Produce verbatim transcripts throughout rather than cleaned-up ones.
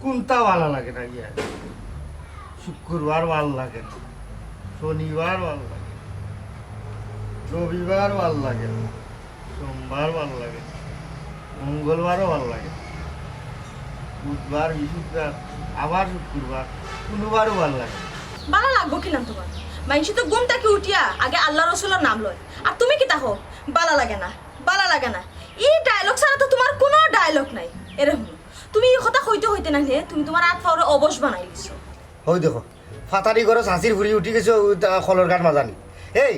কুনটা ভালা লাগে না গিয়া? শুক্রবার ভালা লাগে না, শনিবার ভালা লাগে না, রবিবার ভালা লাগে না, সোমবার ভালা লাগে না, মঙ্গলবারও ভালা লাগে না, বুধবার, বৃহস্পতিবার, আবার শুক্রবার, কুনুবারও ভালা লাগে না। ভালা লাগবো কিলান তুমার? মাইনষে তো ঘুম থাকি উঠিয়া আগে আল্লাহ রসুলর নাম লয়, আর তুমি কিতা কও? ভালা লাগে না, ভালা লাগে না। ই dialogue ছাড়া তো তুমার কুনু dialogue নাই। এরে হুনো, তুমি ই কথা কইতে কইতে না হে, তুমি তুমার আত পাওরে অবশ বানাই দিছো। অউ দেখো, ফাতারি ঘরো চাচির ফুড়ি উঠি গেছে, অউ তা কলর ঘাট মাজানি। এই,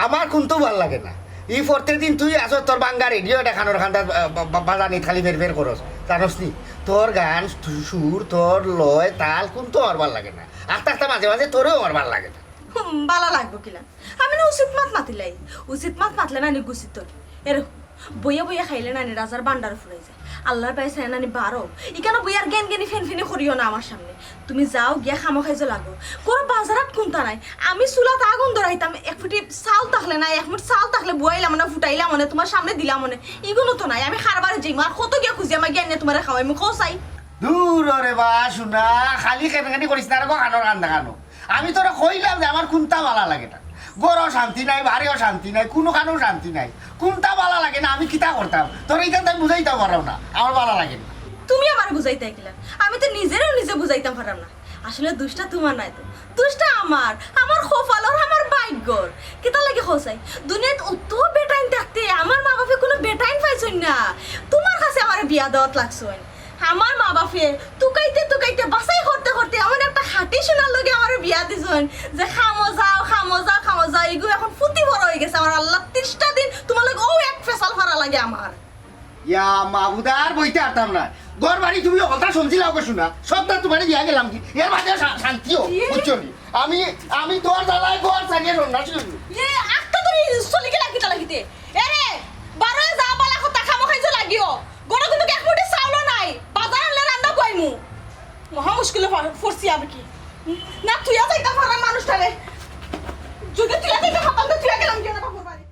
আমার কুনতাউ ভালা লাগে না। ই প্রত্যেক দিন তুই আছস তোর ভাঙ্গা রেডিও এটা কানর কান্দাত বা-, বা-, বাজানিত খালি ফের ফের করস। জানস নি? তোর গান, সুর, তোর লয়, তাল কুনতাউ আমার ভালা লাগে না। আখতা আখতা মাঝে মাঝে তোরেও আমার ভালা লাগে না। হুম, ভালা লাগবো কিলান? আমি না উচিত মাত মাতিলাই। উচিত মাত মাতলে নানি গুছিত। এরে, বইয়া বইয়া খাইলে নানি রাজার ভান্ডার ফুরাই যায়। আল্লার বায় চাইয়া নানি বারো। ইকানো বইয়ার গেন গেনি ফেন ফেনি করিও না আমার সামনে। তুমি যাও গিয়া কামো কাইজো লাগো। ঘরো বাজারাত কুনতা নাই। আমি চুলাত আগুন ধরাইতাম, এক ফুটি চাউল থাকলে না, এক মুঠ চাউল থাকলে বুয়াইলাম না, ফুটাইলাম অনে, তুমার সামনে দিলাম অনে। ইগুনও তো নাই। আমি কারবারে যাইমু, আর কত গিয়া খুজিয়া মাগিয়া আনিয়া তুমারে খাওয়াইমু, কও চাই। দূর ওরে বা, হুনা, খালি কেন কেন করিস না রে গো, কানর কান্দা কানো। আমি তোরে কইলাম যে আমার কুনতা ভালা লাগে না, ঘরো শান্তি নাই, বাড়িও শান্তি নাই, কুনুখানো শান্তি নাই, কুনতা ভালা লাগে না, আমি কিতা করতাম? তোরে ইখান তাই বুঝাইতাম পারলাম না, আমার ভালা লাগে না। তুমি আমারে বুঝাইতায় কিলা? আমি তো নিজেরেও নিজে বুঝাইতাম পারলাম না। আসলে দুষটা তুমার নায় তো, দুষটা আমার, আমার কপালর, আমার ভাগ্যর। কিতার লাগি কও চাই? দুনিয়াত অত বেটাইন থাকতে আমার মা বাপে কুনু বেটাইন পাইছইন না, তুমার কাছে আমারে বিয়া দেওয়াত লাগছইন। আমার মা বাপে তুকাইতে তুকাইতে বাছাই করতে করতে এমন একটা খাঁটি সোনার লগে আমারে বিয়া দিছইন যে কামো যাও, কামো যাও, কামো যাও। ইগু এখন ফুতি বড় অই গেছে আমার। আল্লাহ, তিরিশটা দিন তুমার লগে অউ এক ফেসাল ফারা লাগে আমার। ইয়া মাবুদ, আর বইতে পারতাম না। ঘর বাড়ি তুমি অকলতা সমঝিলাও গো হুনা, সবতা তুমারে দিয়া গেলাম কি? এর বাদে শা-, শান্তিও, ইয়ে। বুঝছো নি? আমি, আমি তোর জ্বালায় ঘর ছাড়িয়া সন্ন্যাসী অইলাম। ইয়ে, আখতা ধরি চলি গেলা কিতা লাগিতে? এরে, বারোয় যা ভালা কথা, কামো কাইজো লাগিও। ঘরো কিন্তু এক মুঠি চাউলও নাই। বাজার আনলে রান্দা বওয়াইমু। মহা মুশকিলো ফ-, ফড়ছি আমি কি। না, থুইয়া যাইতাম পারলাম মানুষটারে। যদি থুইয়া যাইতাম পারলাম, তো থুইয়া গেলাম কেনে বাপর বাড়ি?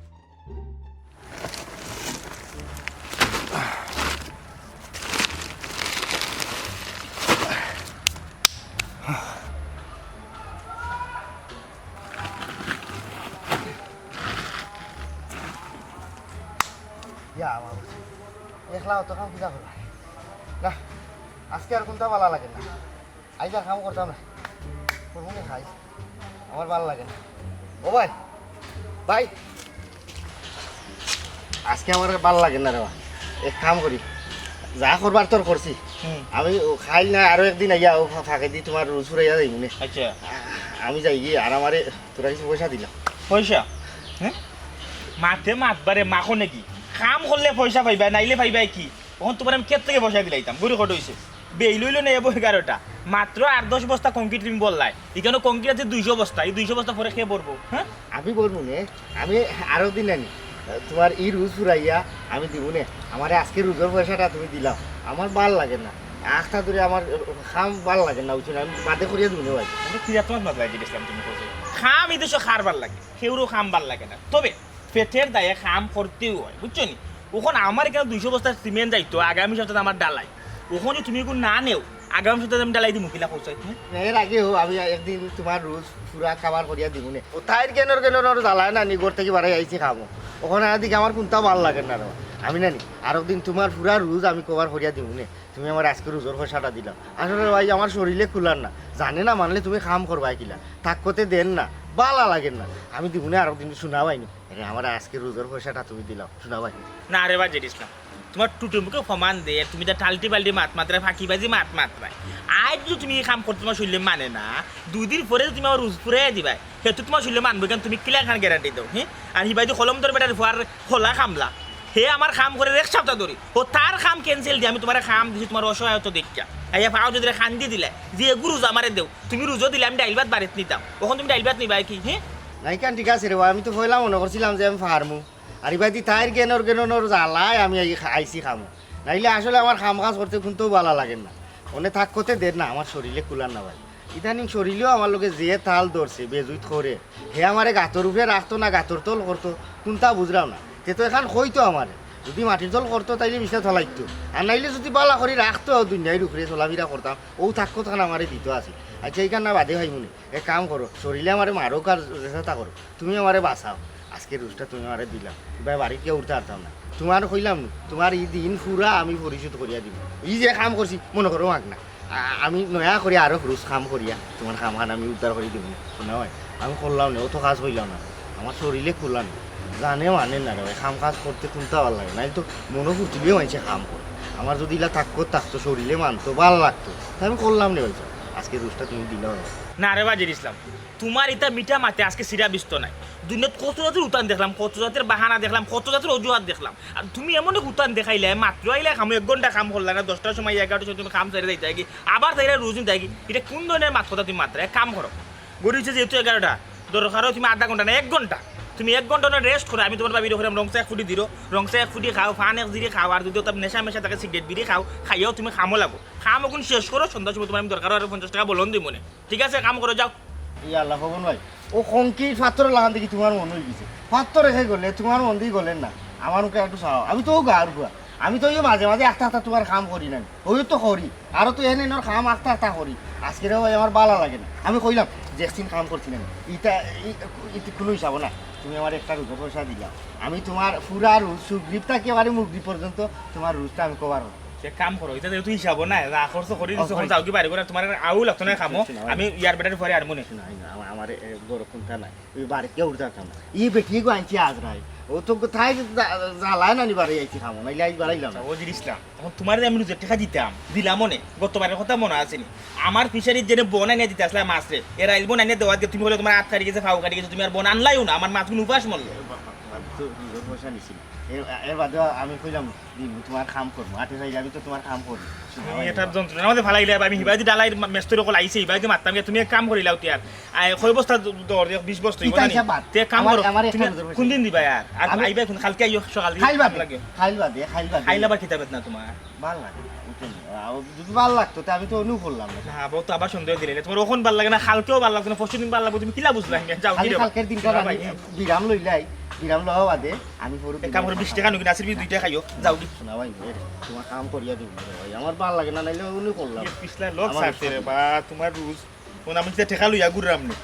ইয়া, আমার একলা অত কাম কিতা করবা? না, আজকে আর কুনতা ভালা লাগে না। আইজ আর কাম করতাম না। করমু নি খাই। আমার ভালা লাগে না। ও ভাই, ভাই, আজকে আমার ভালা লাগে না রে বা। এক কাম করি, যা করবার তোর করছি। হুম। আমি অউ কাইল না আরো একদিন আইয়া অউ ফা-, ফাঁকেদি তুমার রুজ ফুরাইয়া যাইমু নে। আচ্ছা। আ-, আমি যাইগি আর আমারে তোরা কিছু পয়সা দিলা। পয়সা? হ্যাঁ? মাতে মাতবারে মাখো নাকি? কাম করলে পয়সা পাইবায়, নাইলে পাইবায় কি? অখন তুমারে আমি কেত থাকি পয়সা দিলাইতাম? গুড়ি কত অইছে? বেইল অইলো না এবো এগারোটা। মাত্র আট দশ বস্তা কংক্রিট তুমি বললায়। ইখানো কংক্রিট আছে দুইশো বস্তা। ই দুইশো বস্তা পরে কে ভরবো? হ্যাঁ? আমি ভরমু নে। আমি আরো দিন আনি। তুমার ই রুজ ফুরাইয়া আমি দিমু নে। আমারে আজকে রুজর পয়সাটা তুমি দিলাও। আমার ভালা লাগে না। আখতা ধরি আমার কাম ভালা লাগে না, বুঝছো নি? আমি বাদে করিয়া দিমু নে ভাই। আমি কিরা তুমার মাত লাগি গেছিলাম তুমি কইছো। কাম ই দেশো কার ভালা লাগে? কেউরও কাম ভালা লাগে না। তবে পেটর দায়ে কাম করতেউ অয়, বুঝছো নি? অখন আমার ইখানো দুইশো বস্তা সিমেন্ট যাইতো, আগামী সপ্তাহে আমার ঢালাই। অখন যদি তুমি ইগু না নেও, আগামী সপ্তাহে আমি ঢালাই দিমু কিলা কও চাই, হুম? এর আগেও আমি একদিন তুমার রুজ পুরা cover করিয়া দিমু নে। অউ তাইর গেনর গেনর জ্বালায় নানি ঘর থাকি বারই আইছি কামো। অখন আর দিকে আমার কুনতা ভালা লাগে না রে। আমি নানি আরক দিন তুমার পুরা রুজ আমি cover করিয়া দিমু নে। তুমি আমারে আজকে রুজর পয়সাটা দিলাও। আসলে ভাই, আমার শরীলে কুলার না, জানে না মানলে তুমি কাম করবায় কিলা, তাকতে দের না, ভালা লাগের না। আমি দিমু নে আরক দিন, হুনা ভাই নি। আরে, আমারে আজকে রুজর পয়সাটা তুমি দিলাও, হুনা ভাই নি। না রে বা জেড ইসলাম, তুমার টুটে মুখে প্রমাণ দে, তুমি তা টাল্টি বাল্টি মাত মাতরায়, ফাঁকিবাজি মাত মাতরায়। আইজ যদি তুমি ই কাম করতে তুমার শরীলে মানে না, দুই দিন পরে যদি তুমি আমার রুজ ফুরাইয়া দিবায়, হে তো তুমার শরীলে মানবো কেনে, তুমি কিলা খান গ্যারান্টি দেও, হ্যাঁ? আর হিবায়দি কলম ধরবে, তার ফুয়ার খোলা কামলা। হে আমার কাম করের এক সপ্তাহ ধরি। অউ তার কাম cancel দি আমি তুমারে কাম দিছি, তুমার অসহায়ত্ব দেখিয়া। আইয়া পাও যদি কান্দি দিলায়, যে এগু রুজ আমারে দেও, তুমি রুজও দিলে আমি ডাইল ভাত বাড়িত নিতাম। অখন তুমি ডাইল ভাত নিবায় কি, হে? না, ইখান ঠিক আছে রে বা, আমি তো পয়লা মনো করছিলাম যে আমি পারমু। আর ইবায়দি তাইর গেনর গেনর জ্বালায় আমি আই-, আইছি কামো। নাইলে আসলে আমার কাম কাজ করতে কুনতাউ ভালা লাগের না। অনে তাকতে দের না, আমার শরীলে কুলার না ভাই। ইদানিং শরীলেও আমার লগে যে তাল ধরছে, বেজুইত করে। হে আমারে গাতর উপরে রাখতো না গাতর তল করতো, কুনতা বুঝরাম না। তে তো এখান কইতো আমারে। যদি মাটির তল করতো, তাইলে বিছনা তলাইতো। আর নাইলে যদি বালা করি রাখতো, দুনিয়ার উপরে চলাফিরা করতাম, অউ থাক্কত খান আমারে দিতো আছিল। আচ্ছা, ইখান না বাদে পাইমুনে। এক কাম করো, শরীলে আমারে মারুক আর যেতা করো, তুমি আমারে বাঁচাও। আজকে রুজটা তুমি আমারে দিলাও, ইবায় বাড়িত গিয়া উঠতাম পারতাম না। তুমার কইলাম নু, তুমার ই দিন পুরা আমি পরিশোধ করিয়া দিমু। ই যে কাম করছি, মনো করো মাগনা। আ-, আমি নয়া করি আরো রুজ কাম করিয়া তুমার কামখান আমি উদ্ধার করি দিমু। হুনো ভাই, আমি করলাম না, অত কাজ কইলাম না। আমার শরীলে কুলায় না, জানে মানে না রে ভাই, কাম কাজ করতে কুনতা ভালা লাগে না। নাইলে তো মনো ফুর্তি লইয়া মানষে কাম করে। আমার যদি ইলা থাক্কত থাকতো, শরীলে মানতো, ভালা লাগতো, তে আমি করলাম না ভাই। আজকে রুজটা তুমি দিলাও না। না রে বাজির ইসলাম, তুমার ইতা মিঠা মাতে আজকে চিরা বিস্ত নাই। দুনিয়াত কত জাতির উতান দেখলাম, কত জাতির বাহানা দেখলাম, কত জাতির অজুহাত দেখলাম। আর তুমি এমন এক উতান দেখাইলায়, মাত্র আইলায় কামো, এক ঘন্টা কাম করলায় না, দশটার সময়, এগারোটার সময় তুমি কাম ছাড়ি যাইতায় গি, আবার তাইলে রুজ নিতায় গি। ইটা কুন ধরনের মাত কথা তুমি মাতরায়? এক কাম করো, ঘড়ি অইছে যেহেতু এগারোটা, দরকার অয় তুমি আধা ঘন্টা না, এক ঘন্টা, তুমি এক ঘন্টা না rest করো, আমি তুমার ভাবিরে কইরাম রং চা এক ফুটি দিরো, রং চা এক ফুটি খাও, পান এক জিরি খাও, আর যদি অতা নেশা মেশা থাকে সিগারেট বিড়ি খাও, খাইয়াও তুমি কামো লাগো। কাম অখন শেষ করো, সন্ধ্যার সময় তুমার আমি দরকার অয় আরো পঞ্চাশ টেকা বলন দিমুনে। ঠিক আছে, কাম করো, যাও। ইয়া আল্লাহ, পবন ভাই, অউ কংক্রিট পাত্থরর লাখান দেখি তুমার মন অইগেছে। পাত্থর রেখে গলে তুমার মন দি গলের না। আমার মুখে একটু চাও, আমি তো অউ গাঁওর ফুয়া, আমি তো অউ মাঝে মাঝে একটা একটা তুমার কাম করি না, অউ তো করি। আরো তো এনে এনর কাম একটা একটা করি। আজকে রে ভাই আমার ভালা লাগে না। আমি কইলাম, যেদিন কাম করছি না, ইটা, ই-, ইটা কুনু হিসাবো না। তুমি আমারে একটা রুজর পয়সা দিলাও, আমি তুমার পুরা রুজ সুগ্রীব থাকি একেবারে মুগরীব পর্যন্ত তুমার রুজটা আমি cover করমু। তে কাম করো, ইটা যেহেতু হিসাবো না, যা খরচ করি দিছো, অখন যাও গি বাড়ি করে, তুমার আউ লাগতো না কামো। না, না, আমি ইয়ার বেটার পরে আর মনে। না, না, আমার, আমার, এ, বড় কুনতা নাই, অউ বাড়িত গিয়া উঠতাম পারতাম না। ই বেটি গো আনছি আজ রাইত, অউ তো কোথায় জ্বালায় না নি বাড়ি আইছি কামো, নাইলে আইজ বাড়াইলাম না। ও জিনিস না, অখন তুমারে আমি রুজর টেকা দিতাম, দিলাম অনে, গতবারের কথা মনো আছে নি? আমার ফিশারির যেনে বন আনিয়া দিতা আছলায় মাছরে, এ রাইল বন আনিয়া দেওয়াত গিয়া তুমি কইলায় তুমার আত কাটি গেছে, ফাও কাটি গেছে, তুমি আর বন আনলায়ও না, আমার মাত কুনু উপাস মরলো। বাপ, বাপ, তো রুজর পয়সা নিছি। এর, এর বাদেও আমি কইলাম, দিমু, তুমার কাম করমু। আটে যাই, আমি তো তুমার কাম করমু। তুমি এটার যন্ত্রণার মাঝে ফালাইলায়, আমি হিবায়দি ডালাইর মা-, মেস্তরি অকল আইছে, হিবায়দি মাততাম গিয়া, তুমি এক কাম করিলাও তে আর। আয়, কয় বস্তা দ-, দর দেও, বিশ বস্তা অইবো ইটা না নি? হিসাব বাদ। তে এক কাম আমার, করো, আমার একটা তুমি নজর পড়ছে। কুন দিন দিবায় আর? আর আমি আইবায় কুন? কালকে আইও সকালে, খাইল বাদে, খাইল বাদে, খাইল বাদে। খাইল আবার কিতা বেদনা তুমার? ভালা লাগে না, বুঝছো নি? আর যদি ভালা লাগতো, তে আমি তো অনো করলাম না। না, বউ তো আবার সন্দেহ দিলে। তুমার অখন ভালা লাগে না, কালকেও ভালা লাগতো না, পরশু দিন ভালা লাগবো, তুমি কিলা বুঝলায়? যাও, আমি কালকের দিনটা না, ভাই। বিরাম লইলাই, বিরাম লওয়া বাদে আমি পরশু এক কাম করো, বিশ টেকা নুকি নাসির বিশ দুইটা খাইও, যাও গি। না ভাই, এ, তুমার কাম করিয়া দিমু রে ভাই, আমার ভালা লাগে না, নাইলে অনো করলাম। এ পিছলা লোক আমার ছাড়তে রে বা, তুমার রুজ, কোন আমি যে টেকা লইয়া ঘুররাম নি,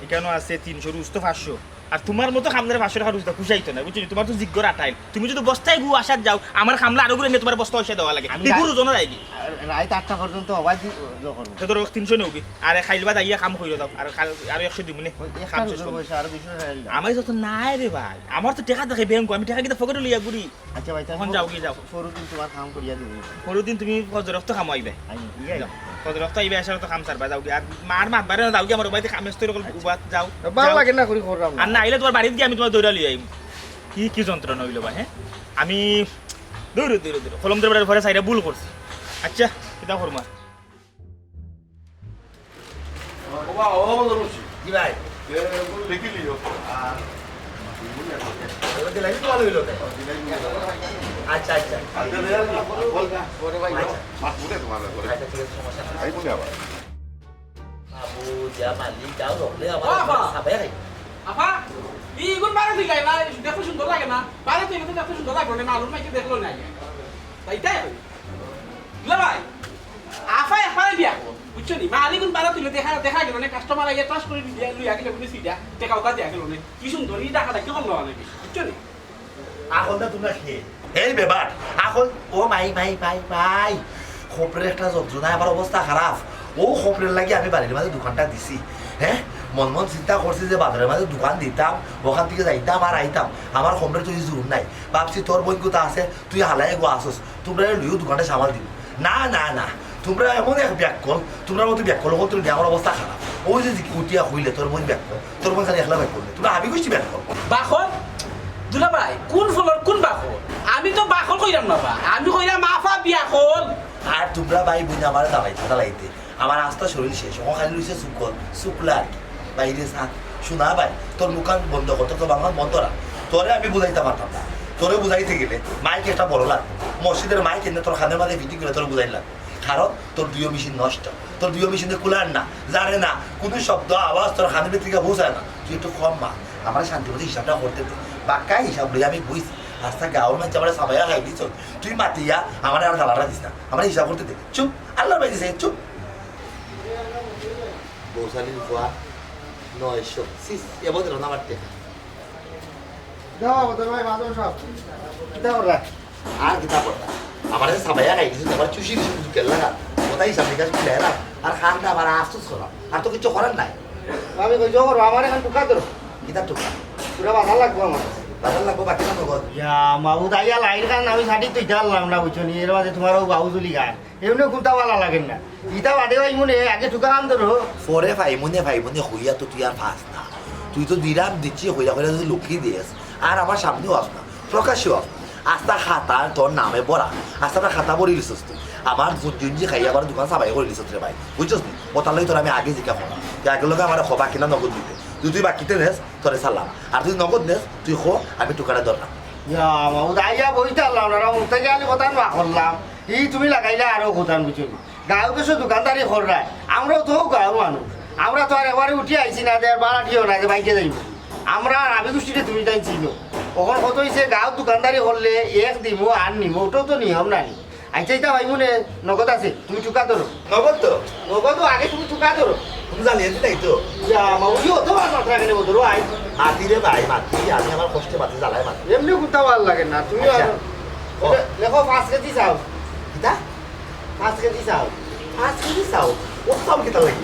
ইখানো আছে তিনশো, রুজ তো পাঁচশো। আর তুমার মতো কামলারে পাঁচশো টেকা রুজ দা পুষাইতো না, বুঝছো নি? তুমার তো জিগর আটাইল। তুমি যদি বস্তায় গু আসাত যাও, আমার কামলা আরো ঘুরে নিয়া তুমার বস্তা অইসা দেওয়া লাগে। আমি ই ঘুরু জনো যায়গি। রাইত আটটা পর্যন্ত অবাধ ই-, ইয়ে করমু। তে ধরো তিনশো নেওগি। আরে কাইল বাদে আইয়া কাম করিয়া যাও। আর কাল-, আরো একশো দিমুনে। ওই একটা কাম শেষ রুজর করমু। পয়সা আরো দুইশো টেকা দিলাম। আমার যত নাই রে ভাই। আমার তো টেকা থাকে ব্যাংকো, আমি টেকা কিতা পকেটো লইয়া ঘুরি। আচ্ছা ভাই, অখন যাওগি, যাও। পরশু দিন তুমার কাম করিয়া দিমু। পরশু দিন তুমি ফজর অক্ত কামো আইবায়। আইমু। যাও। ফজর অক্ত আইবায়, এশার অক্ত কাম ছাড়বায়, যাওগি। আর মার মাত বারে না, যাওগি, আমার বাড়িত কাম মিস্ত্রি অকল উবাত, যাও। ভালা লাগে না করি কররাম না। আর না আইলে তুমার বাড়িত গিয়া আমি তুমারে ধরিয়া লইয়া আইমু। কি, কি যন্ত্রণা অইলো বা, হে? আমি দূর, দূর, দূর। কলম ধরে বেটার পরে চাইরা ভুল করছি। আচ্ছা, কিতা করমু আর? ও বাবা, ও বন্ধু রশি। জি ভাই। এ, বন্ধু দেখি লিও। আর ওই যে লাইন তো ভালো হইলো তাই। আচ্ছা, আচ্ছা। আচ্ছা, রে, বল, বল, বল, ভাই। আচ্ছা। মাত বলে তোমার ব্যাপারে। আচ্ছা, ঠিক আছে, সমস্যা নাই। আমি বলি আবার। বাবু, যা মালিক, যাও, রকলে আমার ও বাবা। সাবাই খাই। আফা, ই ইগুন বারে তুই গাইলা, দেখতে সুন্দর লাগে না? বারে তুই দেখতে সুন্দর লাগলো না, আলুর মাইকে দেখলো না। তাই তাই? দুলা ভাই, আফা একবারে বিয়া কর, বুঝছো নি? মালিগুন বারে তুই দেখা, দেখা গেল না, কাস্টমার আইয়া টাস করে দিয়া লইয়া গেল, বুঝছি দিয়া, টেকা উকা দিয়া গেল না। কি সুন্দর, ই দেখা দেখতে কম নেওয়া লাগে, বুঝছো নি? এখন তো তোমরা খেয়ে এই বেবার, এখন ও মাই, মাই, মাই, মাই, খপরের একটা যন্ত্রণায় আমার অবস্থা খারাপ। ও খপরের লাগি আমি বাড়ির মাঝে দোকানটা দিছি। হ্যাঁ, মন মন চিন্তা করছি যে বাজারের মাঝে দোকান দিতাম, ওখান থেকে যাইতাম আর আইতাম। আমার খপরের তো এই জোর নাই। ভাবছি তোর বইন কোথা আছে, তুই হালাই গো আসস, তোমরা লইও দোকানটা সামাল দিবি। না, না, না, তোমরা এমন এক ব্যাককল, তোমরার মতো ব্যাককল হকল তুমি আমার অবস্থা খারাপ। ওই যে উঠিয়া হইলে তোর বইন ব্যাককল, তোর বইন খালি একলা ব্যাককল, তোমরা হাবি গোষ্ঠী ব্যাককল। বাকল? দুলা ভাই, কোন ফলর কোন বাকল? আমি তো বাকল কইরাম না বা, আমি কইরাম আফা বিয়াকল। আর তোমরা ভাই বইন আমার দাবাইতে দাবাইতে আমার আস্তা শরীর শেষ, ও খালি রইছে শুকল, শুকলা আর কি। বাইরে সাত, শোনা ভাই, তোর মুখান বন্ধ কর, তোর তো বাংলা বন্ধ রাখ। তোরে আমি বুঝাইতে পারতাম না, তোরে বুঝাইতে গেলে মাইক একটা বড় লাগবে, মসজিদের মাইক এনে তোর খানের মাঝে ফিটিং করে তোর বুঝাইলাম। কারণ তোর দুইও মেশিন নষ্ট, তোর দুইও মেশিনে কুলার না, জানে না, কোনো শব্দ আওয়াজ তোর খানের ভিতরে গিয়া পৌঁছায় না। তুই একটু কম মার, আমার শান্তি মতো হিসাবটা করতে দে। বাক্কা হিসাব লই আমি বইছি, আস্তা গাঁওর মানষে আমারে সাবাইয়া খাই দিছস। তুই মাতিয়া আমারে আর জ্বালাটা দিস না। আমারে হিসাব করতে দে। চুপ। আল্লার বায় দিছে, চুপ। বৌশালীর ফুয়া, নয়শো। সিস, এ বদল না মারতে। যাও, আমাদের ভাই, বাদল সাহেব। কিতা কররা? আর কিতা কররা? আমারে সাবাইয়া খাই দিছস, আমারে চুষি দিছস, তুই কেল্লা খা। কথা হিসাব নিকাশ করলে এরা। আর খান না, আমার আফসোস করা। আর তো কিচ্ছু করার নাই। আমি কই, জোর, আমার এখন টুকা ধরো। কিতা টুকা? পুরা বাজার লাগবো আমার। বাজার লাগবো, বাকি না নগদ? ইয়া, মাবুদ, আইয়া লাইন খান আমি ছাড়ি তুই জানলাম না, বুঝছো নি? এর মাঝে তোমার ও বাউজুলি গান। এমনি কুন্তা ভালা লাগের না। ইতা বাদে ভাই মনে আগে টুকা খান ধরো। পরে ভাই মনে, ভাই মনে হইয়া তো তুই আর পাস না। তুই তো দিরাম দিচ্ছি, হইয়া হইয়া যদি লুকিয়ে দিস, আর আমার সামনেও আস না, প্রকাশ্যেও আস না। আস্তা খাতা তোর নামে ভরা, আস্তা খাতা ভরি লিছস তুই। আমার বুদ্ধি উঞ্জি খাইয়া আবার দোকান সাবাই করে লিছস রে ভাই, বুঝছস নি? ও তার লাগি তোর আমি আগে জিকা করা, তুই আগের লগে আমার হবা কিনা নগদ দিতে। তুই, তুই বাকিতে নেস, তোরে সালাম। আর তুই নগদ নেস, তুই খো, আমি টুকাটা ধরলাম। ইয়া, মাবুদ, আইয়া বইতে আল্লাহ, আমরা মুখটা গিয়ে আলি কথা না করলাম। ই তুমি লাগাইলে আরো কথা বুঝছো নি? গাঁও দেশে দোকানদারি কররা, আমরাও তো গাঁওর মানুষ। আমরা তো আর একবারে উঠি আইছি না, যে আর বাড়াটিও না, যে বাইকে যাইব। আমরা আর আমি গোষ্ঠীতে তুমি তাই চিনো। ওখান কত হইছে, গাঁও দোকানদারি করলে এক দিমু আর নিমু, ওটাও তো নিয়ম নানি। আচ্ছা, এটা ভাই মনে নগদ আছে, তুমি টুকা ধরো। নগদ তো? নগদ তো আগে তুমি টুকা ধরো। তুমি জানিয়ে দিলাই তো? ইয়া, মাউলি অত বার মাত্রা কেন বলতো, আই? মাতি রে ভাই, মাতি, আমি আমার কষ্টে মাতি, জ্বালায় মাতি। এমনি কুন্তা ভালা লাগে না, তুমি আচ্ছা। আর ও। লে-, লেখো পাঁচ কেজি চাউল। কিতা? পাঁচ কেজি চাউল। পাঁচ কেজি চাউল? ও চাউল কিতা লাগে?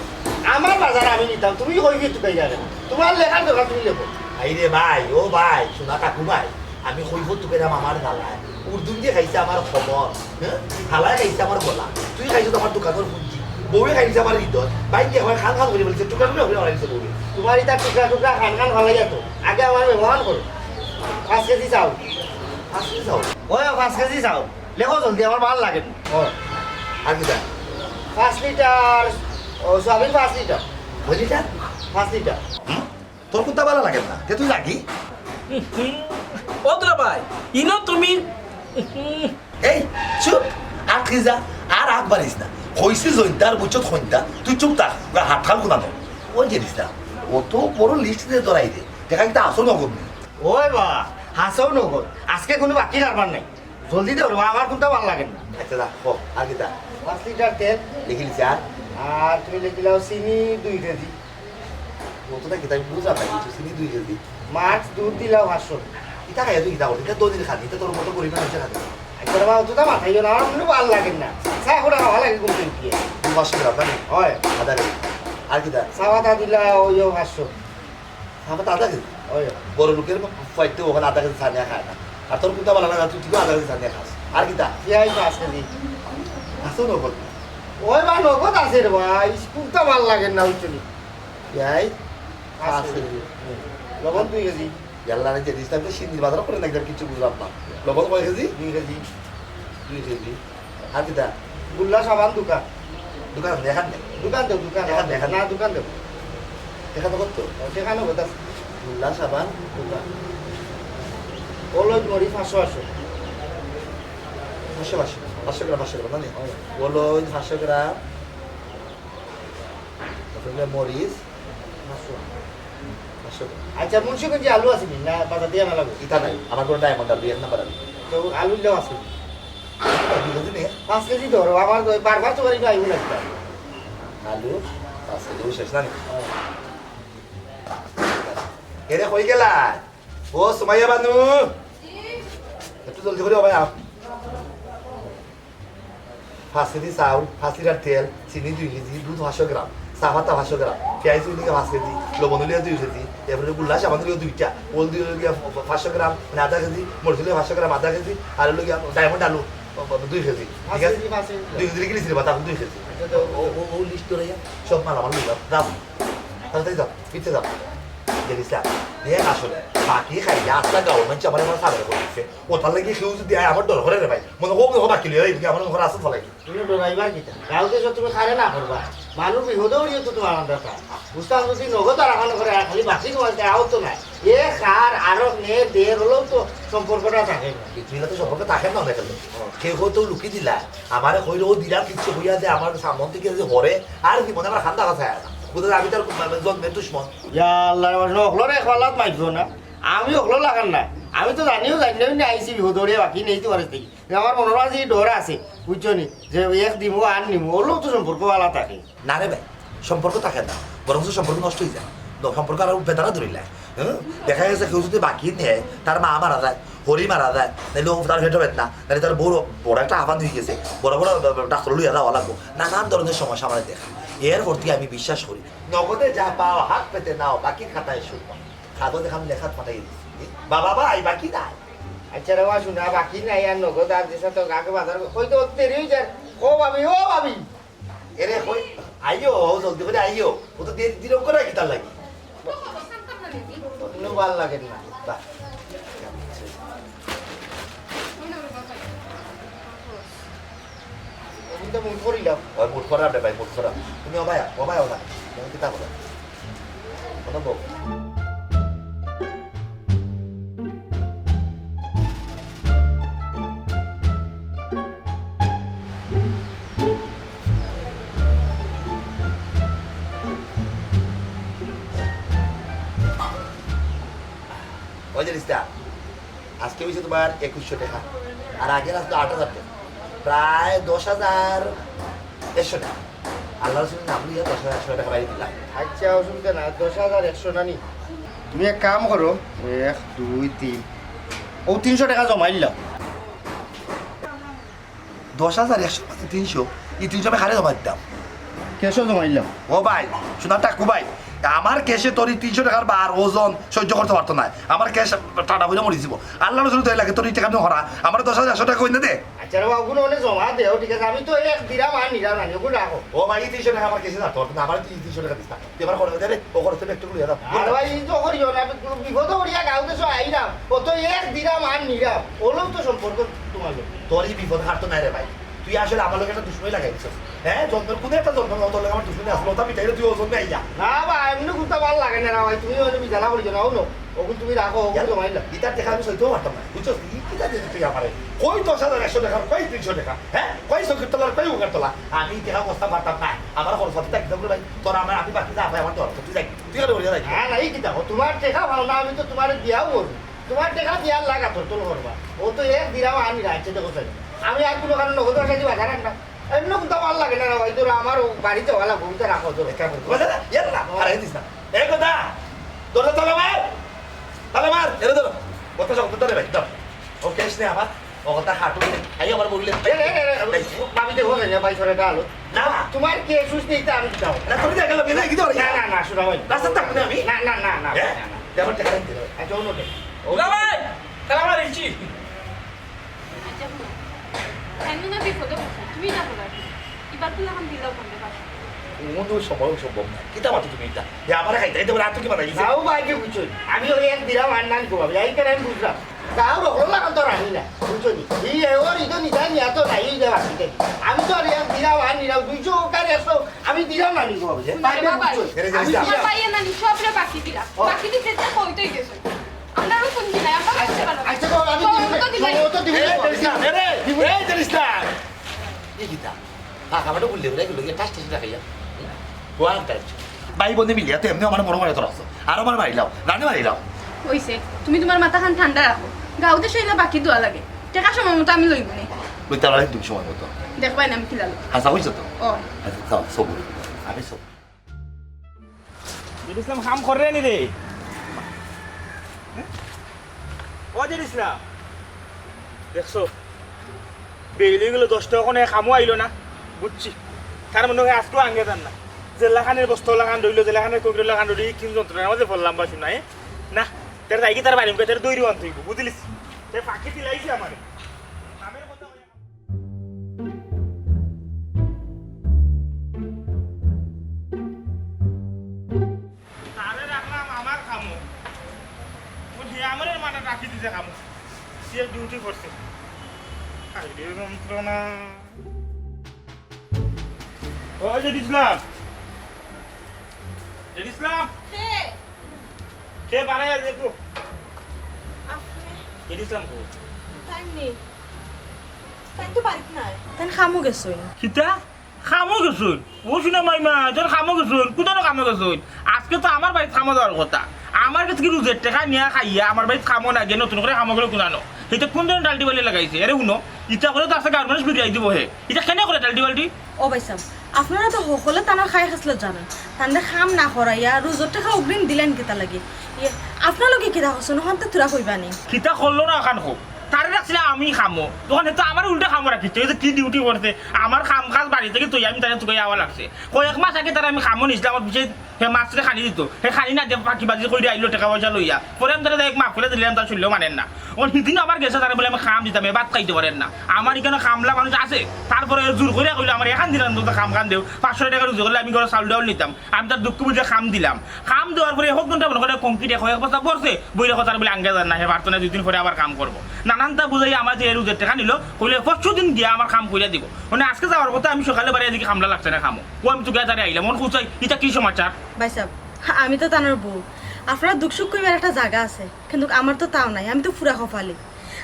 আমার বাজার আমি নিতাম, তুমি কই গিয়ে টুকাই যাবে? তোমার লেখার দরকার, তুমি লেখো। আই রে ভাই, ও ভাই, শোনা কাকু ভাই, আমি কইব তুকেরাম আমার জ্বালায়। উর্দুন দিয়ে খাইছে আমার কমর, হ্যাঁ? হালায় খাইছে আমার গলা। তুই খাইছো তো আমার দোকানের পুঞ্জি। বউয়ে খাইছে আমার হৃদয়। ভাই কি হয় খান খান করে বলছে, টুকরা টুকরা করে বানাইছে বউয়ে। তোমার এটা টুকরা টুকরা খান খান ভালাই যেত। আগে আমার ব্যবহার করো। পাঁচ কেজি চাউল। পাঁচ কেজি চাউল? ওই পাঁচ কেজি চাউল। লেখো জলদি, আমার ভালা লাগে না। ও, আর কিতা? পাঁচ লিটার, ও, সয়াবিন পাঁচ লিটার। কয় লিটার? পাঁচ লিটার। হুম? তোর কুন্তা ভালা লাগে না, তে তুই লাগি। ও দুলা ভাই, ইনো তুমি। এই, চুপ, আটকি যা, আর আগ বাড়িস না। কইছি জৈন্তার বুঝছত কইন্তা, তুই চুপ থাক, ওরা হাত খাল গুনানো। ওই যে দিস না, অত বড় লিস্ট দিয়ে ধরাই দে, দেখা কিতা আসল নগদ নি। ওই বা, হাসাও নগদ, আজকে কোনো বাকি রাখবার নাই। জলদি দে, ওরে বা, আমার কুন্তা ভালা লাগে না। আচ্ছা, যা, ক, আর কিতা? পাঁচ লিটার তেল। লিখি লিছি, আর? আর তুমি লিখিলাও চিনি দুই কেজি। ও তো দেখি, তাই বুঝলাম না কিছু, চিনি দুই কেজি। মাছ দুধ দিলাও পাঁচশো। ইতা খাইয়া তুই কিতা করবি? ইতা দোদিন খাবি, ইতা তোর মতো গরিব মানুষের খাবি। আচ্ছা রে বাবা, অতটা মাথায় না, আমার মনে ভালা লাগে না। চা করে খাওয়া লাগে ঘুম থেকে উঠিয়ে। দুই পাঁচশো গ্রাম, জানি? হয়। আধা কেজি। আর কিতা? চা পাতা দিলাও ওইও পাঁচশো। আমার তো আধা কেজি। ওই। বড় লোকের ফাইটতে ওখানে আধা কেজি চা নিয়ে খায় না। আর তোর কুন্তা ভালা লাগে না, তুই ঠিকই আধা কেজি চা নিয়ে খাস। আর কিতা? পেঁয়াজ পাঁচ কেজি। আছে নগদ? ওই বা নগদ আছে রে ভাই, কুন্তা ভালা লাগে না, বুঝছো নি? পেঁয়াজ পাঁচ পাঁচ কেজি। কেজি। লবণ দুই কেজি। ইয়াল্লা রে, যে জিনিসটা আমি তো সিন্দির বাজারও করে দেখলাম, কিচ্ছু বুঝলাম না। লবণ কয় কেজি? দুই কেজি। দুই কেজি। আর কিতা? গুল্লা সাবান দুকান। দুকান আছে, এখান নেই। দুকান দেও, দুকান। এখান দেই, এখান না, দেই। দুকান দেও। এখান তো করতো। সেখানে কথা আছে। গুল্লা সাবান দুকান। হলুদ মরিচ পাঁচশো, পাঁচশো। পাঁচশো, পাঁচশো। পাঁচশো গ্রাম, পাঁচশো গ্রাম, না নি? হ্যাঁ। হলুদ পাঁচশো গ্রাম। তারপরে মরিচ। পাঁচশো। পাঁচশো গ্রাম। আচ্ছা, মুন্সিগঞ্জে আলু আছে নি? না, বাজার দিয়ে আনা লাগবে? ইতা নাই, আমার কোনো ডায়মন্ড আলু, এক নাম্বার আলু। তো আলু নিলেও আছে। দুই কেজি নে। পাঁচ কেজি ধরো, আমার তো বারবার তো বাড়ি আইব না একটা। আলু, পাঁচ কেজি শেষ না নি? এরে কই গেলা? ও সুমাইয়া বানু, একটু জলদি করে ভাই আও। পাঁচ কেজি চাউল, পাঁচ লিটার তেল, চিনি দুই কেজি, দুধ পাঁচশো গ্রাম, চা পাতা পাঁচশো গ্রাম, পেঁয়াজ হইলে পাঁচ কেজি, লবণ হইলে দুই কেজি, এরপরে গুল্লা সাবান হইলে দুইটা, হলদি হইলে গিয়া পাঁচশো গ্রাম, মানে আধা কেজি, মরিচ হইলে পাঁচশো গ্রাম, আধা কেজি, আর হইলে গিয়া ডায়মন্ড আলু দুই কেজি, ঠিক পাঁচ আছে? কেজি, পাঁচ কেজি। দুই কেজি লিখে লিখে বাতা দুই কেজি। আচ্ছা, তো ও, ও, ও লিস্ট ধরে সব মালামাল লইলাম, দাম। তাড়াতাড়ি যাও, পিছে যাও। দেখিস না? দেখ আসলে, বাকি খাইয়া আস্তা গাঁওর মানুষ আমার আমার সাদা করে দিছে। ও তার লাগি কেউ যদি আয়, আমার ডর করে রে ভাই। মনে হোক, হোক বাকি লইয়া, এই আমার মনে হয় আসল ফলাই। তুমি ডরাইবার কিতা? গাঁও দেশো তুমি কারে না করবা? মানুষ বিপদে উড়িয়ে তো তোমার আমরা তা। বুঝতাম যদি নগদ আর আখানো করে, আর খালি বাকি তোমার তা আহত নাই। এ কার আরো নে দের হলেও তো সম্পর্কটা থাকে না। বিসমিল্লাহ তো সম্পর্ক থাকে না অনেকের লোক। কেউ কেউ তো লুকিয়ে দিলা। আমারে কইলো, ও দিলাম কিচ্ছু হইয়া যে আমার সামন থেকে যে হরে, আর কি মনে আমার খান্দা কথা আয় না। বুঝলে আমি তার জন্মের দুশ্মন। ইয়া আল্লাহ, আমার হকলরে এক পাল্লাত মাইছো না। আমি হকল লাগার না। আমি তো জানিও জানি না, আইছি বিপদে বাকি নেই তোমার কাছ থেকে। আমার মনর মাঝে এই ডর আছে, বুঝছো নি? যে ওই এক দিমু আর নিমু, ওগুলোও তো সম্পর্ক ভালা থাকে। না রে ভাই, সম্পর্ক থাকে না, বরং সম্পর্ক নষ্ট হয়ে যায়। ন-, সম্পর্ক আরো বেদনা ধরিলায়। হ্যাঁ? দেখা গেছে কেউ যদি বাকি নেয়, তার মা মারা যায়, হরি মারা যায়, নাহলে ও তার পেটে বেদনা, নাহলে তার বউ বড় একটা আহ্বান হয়ে গেছে, বড় বড় ডাক্তার লইয়া যাওয়া লাগবো, নানান ধরনের সমস্যা আমার দেখা। এর প্রতি আমি বিশ্বাস করি। নগদে যা পাও হাত পেতে নাও, বাকির খাতায় সুখ পাও। খাতা দেখাম লেখাত পাঠাই দিছি। বাবা ভাই, বাকি নাই। আচ্ছা রে মা, শোনা, বাকি নাই আর নগদ আর দিশা তো গাকে বাজার কই তো দেরি হয়ে যায়। ও ভাবি, ও ভাবি। এরে কই, আইও, জলদি করে আইও। ও তো দেরি দিন করে কিতার লাগি। অন্য ভালো লাগে না। বাহ। ওগুলো মুখ করিলাম। ওই মুখ করা রে ভাই, মুখ করা। তুমি ও ভাই, ও ভাই, ও না। তুমি কিতা বলো? কোনো বউ। ওই যে রিস্তা, আজকে হইছে তোমার একুশশো টাকা, আর আগে আসলো আট হাজার টাকা, প্রায় দশ হাজার একশো টাকা। আল্লাহ রসুলের নাম নিয়ে দশ হাজার একশো টাকা বাইরে দিলাম। আচ্ছা, অসুবিধা না, দশ হাজার একশো না নি। তুমি এক কাম করো, এক, দুই, তিন, ও তিনশো টাকা জমাইলাম। দশ হাজার একশো, তিনশো, এই তিনশো আমি কারে জমা দিতাম? ক্যাশও জমাইলাম। ও ভাই, শোনা টাকু ভাই, আমার ক্যাশে তোর এই তিনশো টাকার বার ওজন সহ্য করতে পারতো না। আমার ক্যাশ টাটা বইলে মরি দিব। আল্লাহ রসুল তো লাগে তোর এই টাকা নিয়ে হরা, আমার দশ হাজার একশো টাকা কই না দে। আচ্ছা রে বাবু, ওগুলো অনেক জমা দেও, ঠিক আছে? আমি তো এক দিরাম আর নিরাম আনি, ওগুলো রাখো। ও ভাই, এই তিনশো টাকা আমার ক্যাশে রাখতে পারতো না, আমার তুই এই তিনশো টাকা দিস না। তুই আমার খরচ দে রে, ও খরচ তো একটু লইয়া দাও। আর ভাই, এই তো করিও না, আমি বিপদ করিয়া গাঁও দেশো আইলাম, ও তো এক দিরাম আর নিরাম, ওগুলোও তো সম্পর্ক তোমার লোক। তোর এই বিপদ হারতো নাই রে ভাই, তুই আসলে আমার লোক একটা দুশমনি লাগাই দিছস। হ্যাঁ, জন্মের কোনো একটা জন্ম না, তোর লোক আমার দুশমনি আসলো, ওটা মিটাইলে তুই ও জন্মে আইয়া। না বা, এমনি ঘুরতে ভালো লাগে না রে ভাই, তুমি ওই বিজালা করিও না, ও নো, ওগুলো তুমি রাখো, ওগুলো ইয়ার, জমাইলাম। ইতার দেখা আমি সইতেও পারতাম না, বুঝছস? ই কিতা দিলি তুই আমারে? কই দশ হাজার একশো টাকা, কই তিনশো টাকা? হ্যাঁ, কই চকির তলার, কই উগার তলা? আমি দেখা বস্তা পারতাম না, আমার খরচ পাতি থাকতে হবে ভাই। তোর আমার, আমি বাকি যা পাই আমার দর, তুই যাই, তুই আর ওরে যাই। না, না, এই কিতা, ও তোমার টাকা ভালো না, আমি তো তোমার দিয়াও করবো। তোমার টাকা দিয়ার লাগা তোর, তোর করবা। ও তো এক দিরাম আমি রাখছে তো কোথায়? আমি আর কোনো কারণে নগদ পয়সা দিবা জানান না। এমনি কিন্তু আমার লাগে না রে ভাই, তোরা আমার বাড়িতে ভালো ঘুমতে রাখো তোর। এক কাম কর, বুঝলে? ইয়ার না, আর এই দিস না। এই কথা, দরজা তালা মার, তালা মার, এরে ধরো। কথা সব কথা রে ভাই, দাও। ও ক্যাশ নে আমার, ও কথা হাঁটু নে। আই আমার বললে, এ, এ, এ, এ, ভাই, ভাবি দেখো না, ভাই, সরে ডালো। না। তোমার কি সুস্থ এটা আমি দাও। না, তুমি দেখে লোকে দেখি দাও। না, না, না, শোনা ভাই। রাস্তা থাকবো না আমি। না, না, না, না, হ্যাঁ? না, না। দেখো, দেখা দিতে হবে। আচ্ছা, অন্য কে? ও দুলা ভাই, তালা মার ইঞ্চি। আচ্ছা, হুনো। কেন না বিপদে পড়ছো? তুমি না বলো আর কি। এবার তো এখন দিলাও বন্ধ পারছো। কোনো সময় সম্ভব না। কিতা মাতো তুমি এটা? এ আমারে খাইতে খাইতে রাত কি বানাই দিছে? যাও ভাই, কি বুঝছো? আমি ওই এক দিলাম আর নান গোবা। এই কেন আমি বুঝলাম? যাও রহল লাগান তো রাখি না। বুঝছো নি? এই এ ওর ইদো নিতা নিয়া তো নাই, এই যে বাকি থেকে। আমি তো আর এক দিলাম আর নিলাম। দুইশো কার একশো আমি দিলাম না নি গোবা। পারবে বাবা। বুঝছো? এরে আমি যাইস না। দিলাম। পাইয়ে না নি, সবরে বাকি দিলাম। ও। বাকি দিতে তো কইতেই গেছো। আমরা আরো কোন দিন আমরা করতে পারবো। আচ্ছা, বাবা, আমি তো দিব। তো দিলাই। ও তো দিব। এই, এই, এই, এই, এই, কিতা? ফাঁকা মাঠে ঘুরলে ঘুরে গেল, গিয়ে ঠাস ঠাস দেখাইয়া। হুম? ও আনতে আসছে। ভাই বন্ধে মিলিয়া তো এমনি আমার মনে মনে তো রাখছো। আর আমার মারিলাও, রানে মারিলাও। হইছে, তুমি তোমার মাথাখান ঠান্ডা রাখো। গাঁওতে শৈলা বাকি দোয়া লাগে। টাকা সময় মতো আমি লইব নি। লইতে পারো তুমি সময় মতো। দেখবাই না আমি কিলা লই। হাছা কইছো তো? ও। আচ্ছা, যাও, সবুর। আমি সব। জেড ইসলাম কাম করে নি রে? ও জেড ইসলাম, দেখছো? বেইলি গেল দশটা, ওখানে কামও আইলো না, বুঝছি। তার মনে হয় আজকেও আঙ্গে যান না। জেলাখানের বস্তা ওলাখান রইলো, জেলাখানের কবির ওলাখান রইলো, এই কিন যন্ত্রণার মাঝে পড়লাম বা শুনাই। না, তার যাই কি তার বাড়ি মুখে তার দৈরি আনতে হইব, বুঝলিস? সে ফাঁকি দিলাইছে আমারে। কামের কথা তারে রাখলাম আমার কামো। ও হে আমারে মানে রাখি দিছে কামো। সে ডিউটি করছে। আরে যন্ত্রণা। ও জেড ইসলাম। জেড ইসলাম। কে? কে বানাই আর দেখো। আপনি? জেড ইসলাম কো? তাই নেই। তাই তো বাড়িতে নাই। তাই কামো গেছইন। কিতা? কামো গেছইন? ও শুনা মাইমা, তোর কামো গেছইন? কোথায় কামো গেছইন? আজকে তো আমার বাড়িত কামো যাওয়ার কথা। আমার গেছ থাকি রুজর টেকা নিয়া খাইয়া আমার বাড়িত কামো না গিয়া নতুন করি কামো গেলো কুনানো। ইতা কুন ধরনর ডালটি বালি লাগাইছে? এরে হুনো, ইতা করলে তো আস্তা গাঁওর মানুষ ফিরিয়াই দিবো হে। ইতা কেনে করে ডালটি বালটি? ও ভাইসাব, আপনারা তো হকলে তানর খাই খাছলত জানইন। তানরে কাম না করাইয়া রুজর টেকা অগ্রিম দিলাইন কিতার লাগি? ইয়ে, আপনার লগে কিতা করছইন, অখান তো থুড়া কইবা নি। কিতা করলো না অখান কউক। তারে রাখছিলাম আমি কামো, তখন হে তো আমারে উল্টা কামো রাখিছে। অউ যে কি ডিউটি করছে, আমার কাম কাজ বাড়ি থাকি থইয়া আমি তারে তুকাইয়া আওয়া লাগছে। কয়েক মাস আগে তারে আমি কামো নিছলাম, আমার পিছে হে মাছরে খানি দিতো, হে খানি না দিয়া ফাঁকিবাজি করিয়া আইলো টেকা পয়সা লইয়া। পরে আমি তারে যাইহোক মাফ করি দিলাম, তার শরীরও মানের না। অখন হিদিন আবার গেছে, তারে বুলে আমি কাম দিতাম, হে ভাত খাইতো পারের না। আমার ইখানো কামলা মানুষ আছে, তারপরে জোর করিয়া কইলো আমারে, "এখান দিলাম তো কাম কান দেও, পাঁচশো টেকা রুজি করলে আমি ঘরো চাউল ডাউল নিতাম।" আমি তার দুঃখ বুঝিয়া কাম দিলাম। কাম দেওয়ার পরে এক ঘন্টা মনো করে কংক্রিটে কয়েক বস্তা ভরছে, বইরে কথার বুলে আঙ্গে যার না, হে পারতো না, দুই দিন পরে আবার কাম করবো। নানানতা বুঝাইয়া আমার যে রুজর টেকা নিলো, কইলে পরশু দিন গিয়া আমার কাম করিয়া দিবো। মানে আজকে যাওয়ার কথা, আমি সকালে বাড়ি এদিকে কামলা লাগছে না কামো। ও আমি তুকাইয়া তারে আইলাম, অখন কউক্কা, ইতা কি সমাচার? ভাইসাব, আমি তো তানর বউ, আপনার দুঃখ সুখ কইবার একটা জাগা আছে, কিন্তু আমার তো তাও নাই, আমি তো পুরা কপালি।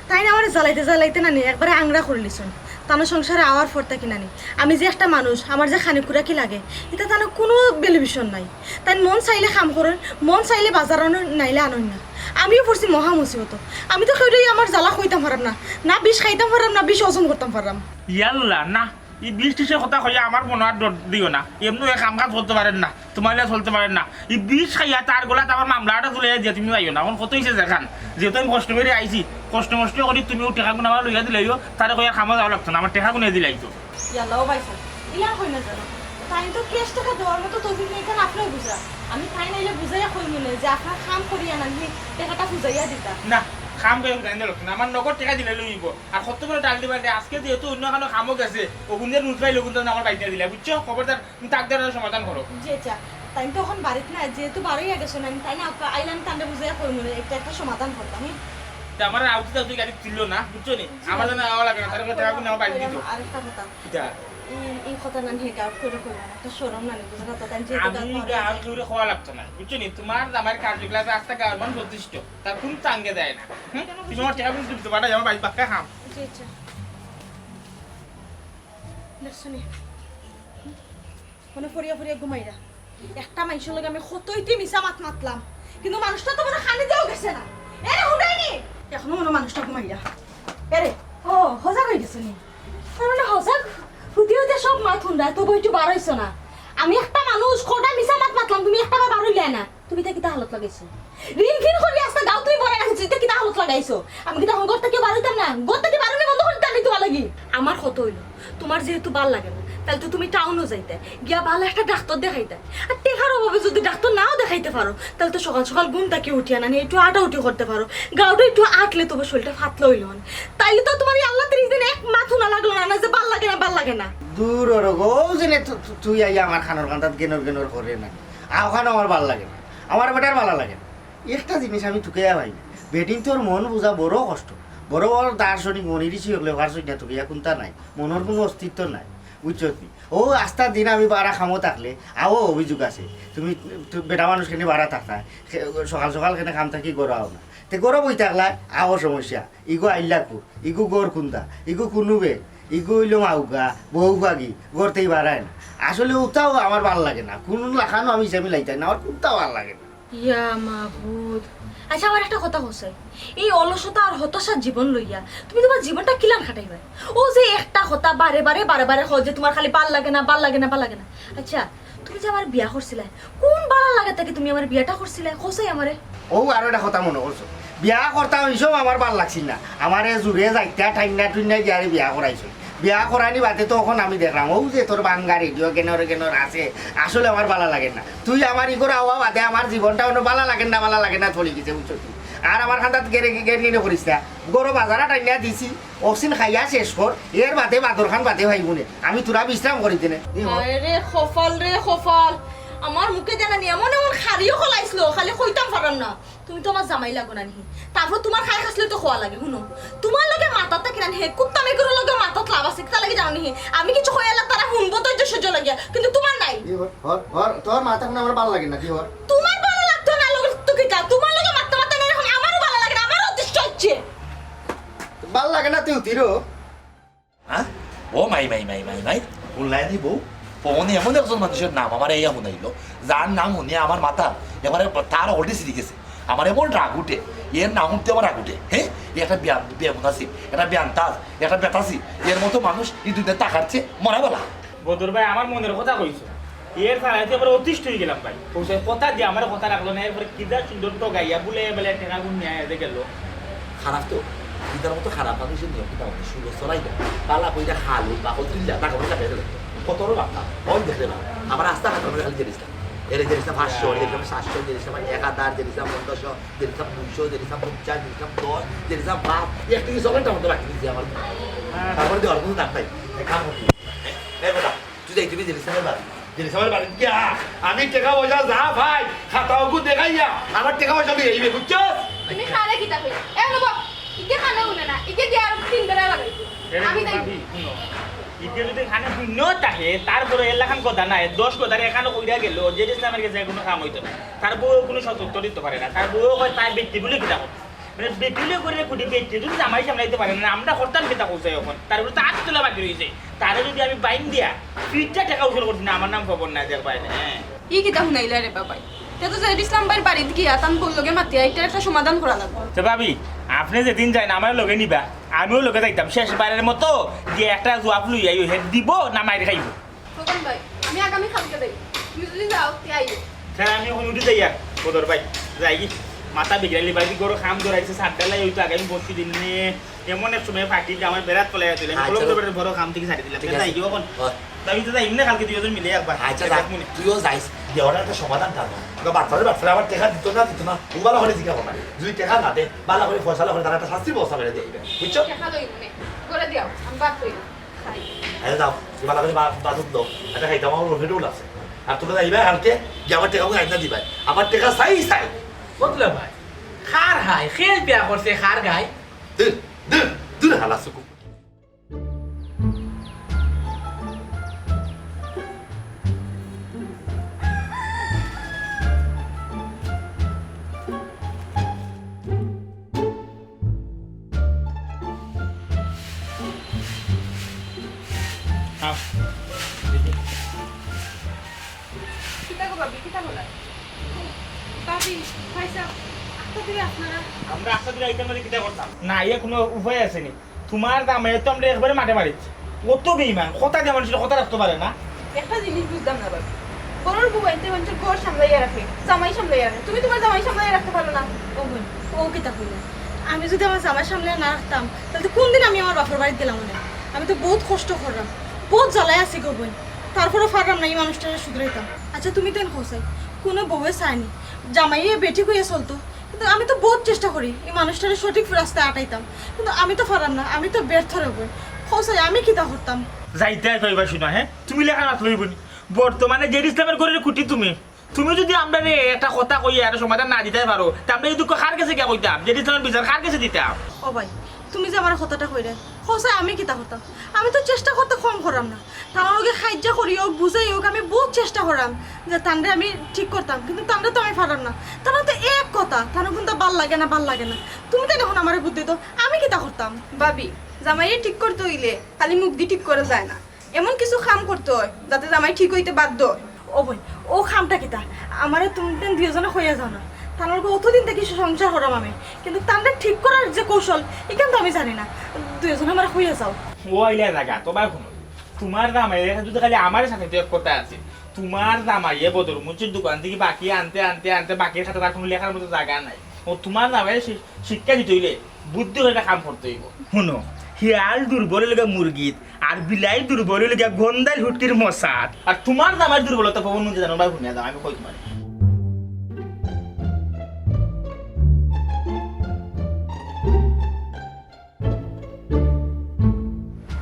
তাইন আমারে জ্বালাইতে জ্বালাইতে নানি একবারে আংরা করিলিছইন। তানর সংসারে আওয়ার পর থাকি নানি আমি যে একটা মানুষ, আমার যে খানি খুরাকি লাগে, ইতা তানর কুনু বেলিভিশন নাই। তাইন মন চাইলে কাম করইন, মন চাইলে বাজার আনইন, নাইলে আনইন না। আমিও পড়ছি মহা মুসিবতো। আমি তো কেউরেউ আমার জ্বালা কইতাম পাররাম না, না বিষ খাইতাম পাররাম, না বিষ হজম করতাম পাররাম। ইয়াল্লা, না, ই বিষ টিষর কথা কইয়া আমার মনো আর ডর দিও না। এমনেউ হে কাম কাজ করতো পারের না, তুমার লইয়া চলতো পারের না। ই বিষ খাইয়া তার গলাত আবার মামলা একটা তুলাইয়া দিয়া তুমি আইও না। অখন কত অইছে যেখান, যেহেতু আমি কষ্ট করি আইছি, কষ্ট মষ্ট করি তুমিও টেকাগুন আমারে লইয়া দিলাইও, তারে কইয়া কামো যাওয়া লাগতো না, আমার টেকাগুন হে দিলাইতো। ইয়াল্লা, ও ভাইসাব, ইলা কইন না যেন। তাইন তো ক্যাশ টেকা দেওয়ার মতো তৌফিক নাই, ইখান আপনেউ বুঝা। আমি তাইন আইলে বুঝাইয়া কইমুনে যে আপনার কাম করিয়া নানি টেকাটা বুঝাইয়া দিতা। না, কাম করিয়া বুঝাইন দেওয়া লাগতো না, আমার নগদ টেকা দিলে লইবো। আর কত বড় ডালটি বালটি, আজকে যেহেতু অন্য কানো কামো গেছে, অগুন দিয়া রুজ পাইলে অগুন দিয়া আমার বাড়িত দিলা, বুঝছো? খবরদার, তুমি তাক দিয়া সমাধান করো। জি আচ্ছা, তাইন তো অখন বাড়িত নাই, যেহেতু বারইয়া গেছইন, তাইন আইলে আমি তানরে বুঝাইয়া কইমুনে, একটা, একটা সমাধান করতাম, হুম? তে আমার আউতি তাউতি গাড়ি তুললো না, বুঝছো নি? জি। আমার যেন আওয়া লাগে না, তার কথা আমি আমার বাড়িত দিত। আরেকটা কথা। কিতা? ই, ই কথা নানি হে গাউত কেউরে কইবা না, একটা শরম নানি, বুঝো না তো, তাইন যেহেতু আমি গাউত গাউর কেউরে কওয়া লাগতো না, বুঝছো নি? তুমার জামাইর কার্যকলাপে আস্তা গাউর মানুষ অতিষ্ঠ। তার কুনু তাঙ্গে দেয় না। হুম? তুমি আমার টেকা কিন্তু দিতে পারো, আমার বাড়িত বাক্কা খাম। জি, আচ্ছা। দেখছো নি? মানে ফরিয়া ফরিয়া ঘুমাইরা। একটা মানষর লগে আমি কতইতে মিছা মাত মাতলাম, কিন্তু মানুষটা তো মনে খানি দিয়াও গেছে না। এরে হুনাই নি? এখনো মনে মানুষটা ঘুমাইরা। এরে, ও, হজাগ অই গেছো নি? তার মানে হজাগ হুতি হুতি সব মাত হুনরা, তবু একটু বার অইছো না। আমি একটা মানুষ, কটা মিছা মাত মাতলাম, তুমি একটা বার বার অইলায় না। তুমি ইতা কিতা হালত লাগাইছো? রিনখিন করি আস্তা গাউ তুমি বড় রাখছো, ইতা কিতা হালত লাগাইছো? আমি কিতা অখন ঘর থাকি বার অইতাম না? ঘর থাকি বার অনি বন্ধ করি দিতাম নি তুমার লাগি। আমার কথা অইলো, তুমার যেহেতু ভালা লাগে না, তাইলে তো তুমি টাউনো যাইতায়, গিয়া ভালা একটা ডাক্তর দেখাইতায়। আর টেকার অভাবে যুদি ডাক্তর নাও দেখাইতে পারো, তাইলে তো সকাল সকাল ঘুম থাকি উঠিয়া নানি একটু আটাউটি করতে পারো, গাউটা একটু আটলে তবু শরীলটা পাতলা অইলো অনে। তাইলে তো তুমার ই আল্লাহ তিরিশ দিন এক মাত হুনা লাগলো না, না যে ভালা লাগে না, ভালা লাগে না। দূর অরো গো, অউ যে নে তু-, তু-, তুই আইয়া আমার কানর কান্দাত গেনর গেনর করে না। আ, অখানো আমার ভালা লাগে না, আমার বেটার ভালা লাগে না। একটা জিনিস আমি তুকাইয়া পাই না, বেটিন্তর মন বুঝা বড় কষ্ট। বড় বড় দার্শনিক মনি ঋষি অকলে পারছইন না তুকাইয়া, কুন্তা নাই, মনর কুনু অস্তিত্ব নাই, বুঝছো নি? অউ আস্তা দিন আমি বারা কামো থাকলে, আও অভিযোগ আছে, তুমি, তুমি বেটা মানুষ কেনে বারা থাকতায়, খে-, সকাল সকাল কেনে কাম থাকি ঘরো আও না, তে ঘরো বই থাকলায়, আও সমস্যা। ইগু আইলা কু, ইগু ঘর কুন্তা, ইগু কুনু বে, ইগু অইলো মাউগা, বউগাগি, ঘর থাকি বারায় না। আসলে অতাও আমার ভালা লাগে না, কুনু লাখানও আমি হিসাবে লাইতাম না, আমার কুন্তাও ভালা লাগে না। ইয়া মাবুদ। আচ্ছা, আমার একটা কথা কও চাই, এই অলসতা আর হতাশার জীবন লইয়া তুমি তুমার জীবনটা কিলান কাটাইবায়? অউ যে একটা কথা বারে বারে, বারে বারে কও যে তুমার খালি ভালা লাগে না, ভালা লাগে না, ভালা লাগে না। আচ্ছা, তুমি যে আমারে বিয়া করছিলায়, কুন ভালা লাগা থাকি তুমি আমারে বিয়াটা করছিলায়? কও চাই আমারে। অউ আরো একটা কথা মনো করছো, বিয়া করতাম অউ সময় আমার ভালা লাগছিল না, আমারে জুরে যাইতা টাইন্না টুইন্না দিয়া আরে বিয়া করাইছো। বিয়া করানি বাদে তো অখন আমি দেখরাম, অউ যে তোর ভাঙ্গা রেডিও গেনর গেনর আছে, আসলে আমার ভালা লাগে না। তুই আমার ইগর আওয়া বাদে আমার জীবনটা অনো ভালা লাগে না, ভালা লাগে না চলি গেছে, বুঝছো তুই? আর আমার কান্দাত গেরে গেনগেনি করিস না। ঘরো বাজারা টাইন্না দিছি, অক্সিন খাইয়া শেষ কর, এর বাদে বাদর খান বাদে ভাইবুনে। আমি তোরা বিশ্রাম করি দিনে। হায় রে কপাল রে কপাল, আমার মুখে জানা নি এমন এমন খারিও খোলাইছিল, খালি কইতাম পারাম না। তুমি তো আমার জামাই লাগো না নি? তারপর তুমার খাই খাসলে তো খোয়া লাগে। হুনো, তুমার লগে মাতাত থাকি না নি, কুত্তা মেকুরর লগে মাতাত লাভ আছে, কিতা লাগি জানো নি? আমি কিছু কইয়ালা তারা হুনবো তো, যে সহ্য লাগিয়া, কিন্তু তুমার নাই। কি হর, হর, হর, তোর মাথা এখন আমার ভালা লাগে না, কি হর? তুমার ভালা লাগতো না, লগে তো কিতা? তুমার লগে মাততে মাততে না, এখন আমারও ভালা লাগে না, আমারও অতিষ্ঠ অইছে। ভালা লাগে না তুই উঠিরো। হ্যাঁ? ও মাই, মাই, মাই, মাই, মাই। হুনলায় নি বউ? ফোনে এমন একজন মানুষর নাম আমারে আইয়া হুনাইলো, যার নাম হুনিয়া আমার মাথা এবারে তার already ছিড়ি গেছে। আমার এমন রাগ উঠে, এর নাম উঠতে আমার রাগ উঠে। হ্যাঁ, এ একটা বেয়াম-, বেয়ামুনাসিব, একটা বেয়ান্তাজ, একটা বেতাসি, এর মতো মানুষ এই দুনিয়াত থাকার চেয়ে মরা বালা। বদর ভাই, আমার মনের কথা কইছো, এর ফালাইতে আবার অতিষ্ঠ হয়ে গেলাম ভাই। কইছে কথা দিয়ে আমার কথা রাখলো না, এরপরে কি যা সুন্দর টগাইয়া বুলে বেলে টেকা গুন নিয়ে আয়া যে গেল। খারাপ তো, ইতার মতো খারাপ মানুষের নিয়ম কিতা মানে সুরজ চলাই না। পালা কইরা খালু, বাকল তুললা, টাকা পয়সা পেয়ে দিল। কত বড় বাপ্পা, ওই দেখলে না। আমার আস্তা হাত ধরে খালি জিনিস না। এর জিনিস না পাঁচশো, এর জিনিস না সাতশো, জিনিস না এক হাজার, জিনিস না পনেরোশো, জিনিস না দুইশো, জিনিস না পঞ্চাশ, জিনিস না দশ, জিনিস না পাঁচ। এক টিকিট চকলেট আমার তো বাকি দিয়েছি আমার। তারপরে দেওয়ার কোনো দাম নাই। এক কাম করবি। এ বেটা, তুই যাই, তুমি জিনিস না বাড়ি। জিনিস আমার বাড়ি গিয়া আমি টেকা পয়সা যা পাই, খাতা ওগু দেখাইয়া আমার টেকা পয়সা দিয়ে আইবে, বুঝছস? তুমি খালে কিতা কই? এ বাবা, ইকে খানে উনে না, ইকে দিয়ে আর তিন বেলা লাগাইবো। এরে আমি তাই ভাবি, শুনো, ইকে যদি খানে ভিন্ন থাকে, তারপরে এলাখান কথা নাই, দশ কথা এখানে কইরা গেল, জেড ইসলামের গেছে কোনো কাম হইতো না। তার বউ কোনো সতর্ক দিতে পারে না, তার বউ কয় তাই ব্যক্তি বলে কিতা করে। মানে বেটিলে করে কুটি বেটি যদি জামাই সামলাইতে পারে না, আমরা করতাম কিতা কইছে এখন? তার উপরে তো আট তোলা বাকি রইছে। তারে যদি আমি বাইন দিয়া ফিরটা টেকা উসুল করছি না, আমার নাম খবর নাই, দেখবায় না, হ্যাঁ। ই কিতা হুনাইলা রে বাবাই? তে তো জেড ইসলাম ভাইর বাড়িত গিয়া তান বউর লগে মাতিয়া ইটার একটা সমাধান করা লাগবো। তো ভাবি, আপনি যেদিন যাইন আমার লগে নিবা, আমিও লগে যাইতাম। শেষবারের মতো গিয়া একটা জুয়াপ লই আইও, হে দিব না মাইর খাইব। খোকন ভাই, আমি আগামী কালকে যাই। তুমি যদি যাও, তে আইও। স্যার, আমি এখন উঠি যাই আর, বদর ভাই, যাই কি? মাথা বিগড়াইলি, বাড়ি ঘরো কাম ধরাইছে, সাত ডালাই হইতো আগামী পরশু দিন নিয়ে। এমন এক সময় ফাটি যে আমার বেড়াত পলাই আছিল, আমি আচ্ছা। কলম ধরে বড় কাম থেকে ছাড়ি দিলাম। ঠিক আছে। যাই কি এখন? হয়। আমি তো যাই, এমনি কালকে দুইজন মিলে একবার। আচ্ছা, যা, একবার মনে। তুইও যাইস, দেওয়ার একটা সমাধান থাকবে। ওরা বাটপারে, বাটপারে আবার টেকা দিত না, দিত না, ও ভালো করে জিজ্ঞাসা করবে। যদি টেকা না দে, ভালো করে ফয়সালা করে তারা একটা শাস্তির ব্যবস্থা করে দিয়ে দিবে। বুঝছো? টেকা লই মনে, করে দিও, আমি বাদ করি। আরে যাও, এবার আমি বা-, বাদুক দাও। এটা খাইতাম, আমার পেটেও লাগছে। আর তোমরা যাইবা কালকে, গিয়ে আমার টেকা আইনা দিবা। আমার টেকা চাই, চাই। বদলা ভাই, কার হায়, খেল বিয়া করছে, কার গায়? দূর, দূর, দূর, হালা সুকু। আও। কিতা গো ভাবি, কিতা বলা? ভাবি, ভাইসাব, আস্তা দিলে আপনারা? আমরা আস্তা দিলে আইতাম না, কিতা করতাম? না, ইয়ে কোনো উপায় আছে নি। তোমার জামাইয়ে তো আমরা একবারে মাঠে মারিছি। অত বেইমান, কথা দিয়ে মানুষের কথা রাখতে পারে না। একটা জিনিস বুঝলাম না বাবা, ঘরর বউ আইতে মানুষের ঘর সামলাইয়া রাখে, জামাই সামলাইয়া রাখে, তুমি তোমার জামাই সামলাইয়া রাখতে পারো না। ও বোন, ও কিতা কইলা? আমি যদি আমার জামাই সামলাইয়া না রাখতাম, তাহলে তো কোনদিন আমি আমার বাপর বাড়িত গেলাম না। আমি তো বহুত কষ্ট করলাম, বহুত জ্বালায় আছি গো বোন, তারপরও পারলাম না এই মানুষটারে শুধরাইতাম। আচ্ছা তুমি তো কও চাই, কোনো বউয়ে চায়নি জামাইয়ে বেটি কইয়া চলতো, কিন্তু আমি তো বহুত চেষ্টা করি এই মানুষটারে সঠিক রাস্তায় আটাইতাম, কিন্তু আমি তো পারলাম না, আমি তো ব্যর্থ রে বোন। কও চাই আমি কিতা করতাম? যাইতে কইবা শুনা, হ্যাঁ, তুমি লেখা না লইব নি। বর্তমানে জেড ইসলামের ঘরের খুঁটি তুমি। তুমি যদি আমরারে একটা কথা কইয়া একটা সমাধান না দিতায় পারো, তে আমরা এই দুঃখ কার গেছে গিয়া কইতাম? জেড ইসলামের বিচার কার গেছে দিতাম? ও ভাই, তুমি যে আমার কথাটা কইরায়, কও চাই আমি কিতা করতাম? আমি তো চেষ্টা করতে কম করলাম না। তান লগে খাইজ্জা করি হোক, বুঝাই হোক, আমি বহুত চেষ্টা করলাম যে তানরে আমি ঠিক করতাম, কিন্তু তানরে তো আমি পারলাম না। তান তো এক কথা, তান কিন্তু ভাল লাগে না, ভাল লাগে না। তুমি তো এখন আমারে বুদ্ধি দাও, আমি কিতা করতাম? ভাবি, জামাইরে ঠিক করতে অইলে খালি মুখ দি ঠিক করা যায় না, এমন কিছু কাম করতে হয় যাতে জামাই ঠিক হইতে বাধ্য হয়। ও বোন, ও কামটা কিতা? আমারে তুমি তেন দুইজনে কইয়া যাও না। তান লগে অতদিন থাকি সংসার করলাম আমি, কিন্তু তানরে ঠিক করার যে কৌশল, ইখান তো আমি জানি না। দুইজনে আমারে কইয়া যাও। ও আইলা জাগা, তোমার কোনো, তোমার জামাই যদি খালি আমার সাথে তো এক কথা আছে। তোমার জামাইয়ে বদর মুন্সির দোকান থেকে বাকি আনতে আনতে আনতে বাকির খাতা তার কোনো লেখার মতো জাগা নাই। ও তোমার জামাইরে শি-, শিক্ষা দিতে অইলে বুদ্ধি করে একটা কাম করতে অইব। হুনো, হিয়াল দুর্বল অইলে মুরগিত, আর বিলাই দুর্বল অইলে গন্দাইল হুটকির মশাত। আর তোমার জামাইর দুর্বলতা প্রবণ মন জানো ভাই, হুনিয়া যাও, আমি কই তোমার।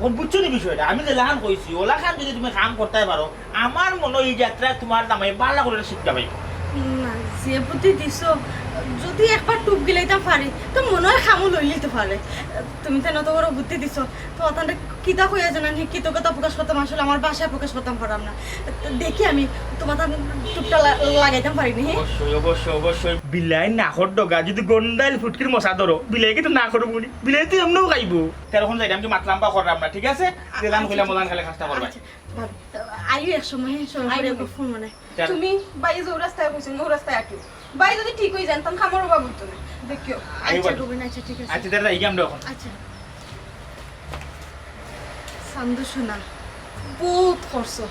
এখন বুঝছো নি বিষয়টা? আমি যে লাখান কইছি, ও লাখান যদি তুমি কাম করতে পারো, আমার মনে হয় এই যাত্রায় তোমার জামাই ভালো করে শিক্ষা পাইব। না, যে বুদ্ধি দিছো, যদি একবার টুপ গিলাইতাম পারি, তো মনে হয় কামও লই নিতে পারে। তুমি তেন তো বড় বুদ্ধি দিছো, তো তাহলে কিতা কইয়া জানান, হে কৃতজ্ঞতা প্রকাশ করতাম, আসলে আমার ভাষায় প্রকাশ করতাম পারলাম না। তো দেখি আমি তোমার তার টুপটা লা-, লাগাইতাম পারিনি, হ্যাঁ? অবশ্যই, অবশ্যই, অবশ্যই। বিলাই নাকর ডগা যদি গন্ডাইল ফুটকির মশা ধরো, বিলাই কিন্তু না করবো নি, বিলাই তো এমনেও খাইবো। তার এখন যাইতাম কি মাতলাম বা করলাম না, ঠিক আছে? দিলাম আচ্ছা, কইলাম, ঠিক ওলান আছে। খালি কাজটা করবা। আচ্ছা, ভাবি, আইও এক সময়, হ্যাঁ, সময় করে আইও। একটু ফোন মানে। চল। তুমি বাইরে যে ও রাস্তায় কইছো, ও রাস্তায় আটিও। ভাই যদি ঠিক অই যাইন, তখন খামর অভাব অইতো না। দেখিও। আচ্ছা, রুবিনা, আচ্ছা, ঠিক আছে। আচ্ছা, দাদা, এই আমরা এখন। আচ্ছা। চান্দু সোনা, বউত করছো।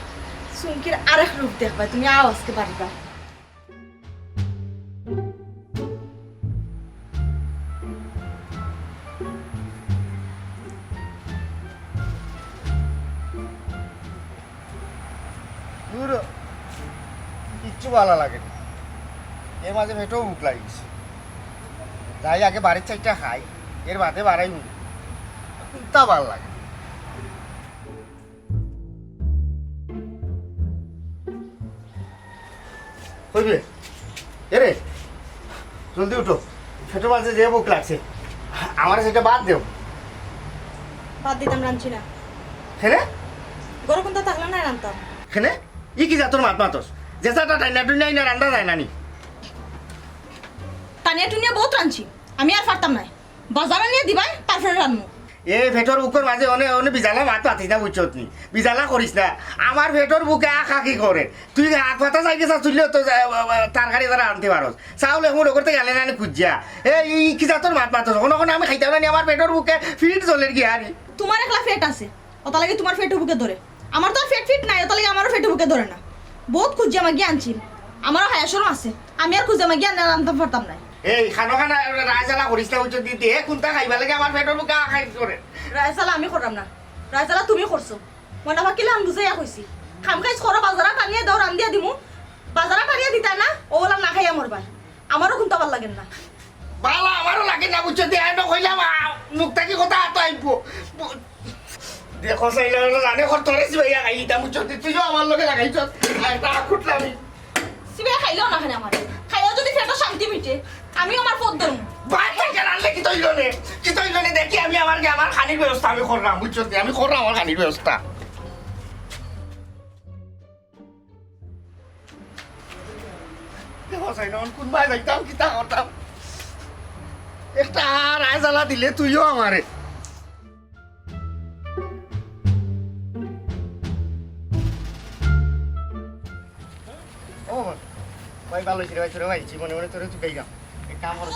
চুমকির আরেক রূপ দেখবায়, তুমি আও আজকে বাড়িত। দূর, কিচ্ছু ভালা লাগে না। এর মাঝে পেটও ভুক লাগিছে। যাই আগে বাড়ির চাইরটা খাই, এর বাদে বাড়াইমু। কুন্তা ভালা লাগে না। কইবে, এরে, জলদি উঠো, পেটর মাঝে যে ভুক লাগছে, আমারে সেটা বাদ দেও। বাদ দিতাম, রানছি না। কেনে? ঘরো কুন্তা থাকলে না রানতাম। কেনে? ই কি জাতর মাত মাতস? যেসাটা টাইনা টুইনা ইনা রান্দা যায় না নি? টানিয়া টুনিয়া বউত রানছি, আমি আর পারতাম নায়। বাজারো নিয়া দিবায়, তারপরে রানমু। এ পেটর ভুকর মাঝে অনে, অনে বিজালা মাত মাতিস না, বুঝছত নি? বিজালা করিস না। আমার পেটর ভুকে আ খাকি করে। তুই আগ পাতা চাই গেছস, তুইলে তো যা-, বা-, বা-, তরকারি তারা আনতে পারস। চাউল এখন ওগর থাকি আনে না আনে খুঁজিয়া। এ, ই কি জাতর মাত মাতস? অখন, অখন আমি খাইতাম না নি, আমার পেটর ভুকে পিট জ্বলের গিয়া আরে। তুমার একলা পেট আছে, অতার লাগি তুমার পেটর ভুকে ধরে। আমার তো আর পেট ফিট নাই, অতার লাগি আমারও পেটর ভুকে ধরে না। বউত খুঁজিয়া মাগিয়া আনছি, আমারও হায়া শরম আছে, আমি আর খুঁজিয়া মাগিয়া আনতাম পারতাম নায়। এই খানো খানা রায়জালা করিস না, উচ্চ দিতে, এ কুন্তা খাইবার লাগি আমার পেটর ভুকে আ খাই করে। রায়জালা আমি কররাম না, রায়জালা তুমি করছো। মনা ফাকিলে আমি বুঝাইয়া কইছি, খাম খাইজ করো, বাজারো টানিয়া দেও, রান্দিয়া দিমু। বাজারো টানিয়া দিতায় না, অউ অলা না খাইয়া মরবায়। আমারও কুন্তা ভালা লাগের না। ভালা আমারও লাগের না, বুঝছো? দে, আমি কইলাম, আ, মুখ থাকি কথা আতো আইবো। বু-, দেখো, চাইলে হলো জানে কর, তোরে সিবাইয়া খাই দিতাম, বুঝছো? তুই, তুইও আমার লগে লাগাইছস, আর একটা আখুট লাগি। সিবাইয়া খাইলেও না কেনে আমার। খাইলেও যদি পেটো শান্তি মিটে, আমিও আমার পথ ধরমু। ভাই, তোর কেন আনলে কি তৈল নে? কি তৈল নে? দেখি আমি আমার, আমার খানির ব্যবস্থা আমি কররাম, বুঝছো? আমি কররাম আমার খানির ব্যবস্থা। দেখো, চাই না, কোন ভাই যাইতাম, কিতা করতাম? একটা রায়জালা দিলে তুইও আমারে। ও ভাই, ভাই, ভালা অইছে রে ভাই, তোরে ভাই, জীবনে মনে তোরে তুই গাইলাম। এক কাম করো,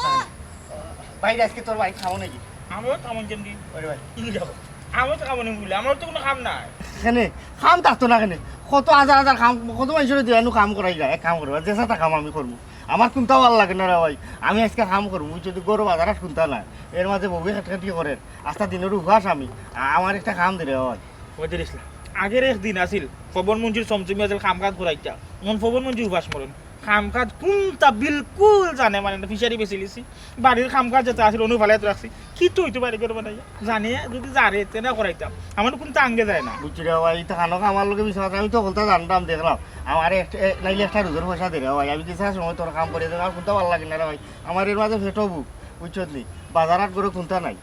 ভাই, আজকে তোর ভাই খাও নাকি? আমিও খামো যেমনি। ওরে ভাই। কি যাবো? আমিও তো খামো নেই বলে, আমার তো কোনো কাম নাই। কেনে? কাম থাকতো না কেনে? কত হাজার হাজার কাম, কত মানুষরে দিয়া নু কাম করাই যায়, এক কাম করো, যেসাটা কাম আমি করমু। আমার কুন্তা ভালা লাগে না রে ভাই, আমি আজকে কাম করমু, যদি গরু বাজারহাট কুন্তা না, এর মাঝে বউয়ে খেটখেটি করে, আস্তা দিনর উপাস আমি, আ-, আমার একটা কাম দে রে ভাই। ওই দিন ইসলাম, আগের এক দিন আছিল, পবন মঞ্জির চমচমি আছিল, কাম কাজ করাইতা, মন পবন মঞ্জির উপাস মরণ। কাম কাজ কুন্তা বিলকুল জানে মানে না, ফিশারি বেচিলিছি, বাড়ির কাম কাজ যেটা আছিল, অনু ফালাই তো রাখছি। কি তো হইতো বাড়ি ঘর বানাইয়া? জানে যদি জারে, তে না করাইতাম। আমার কুন্তা আঙ্গে যায় না। বুঝছি রে ভাই, ইতা খানো আমার লগে বিশ্বাস, আমি তো বলতে জানতাম, দেখলাম। আমার এক-, এ, নাইলে একটা রোজর পয়সা দে রে ভাই, আমি কিছু সময় তোর কাম করি, আমার কুন্তা ভালা লাগে না রে ভাই। আমার এর মাঝে পেটো ভুক, বুঝছত নি? বাজারহাট করে কুন্তা নাই।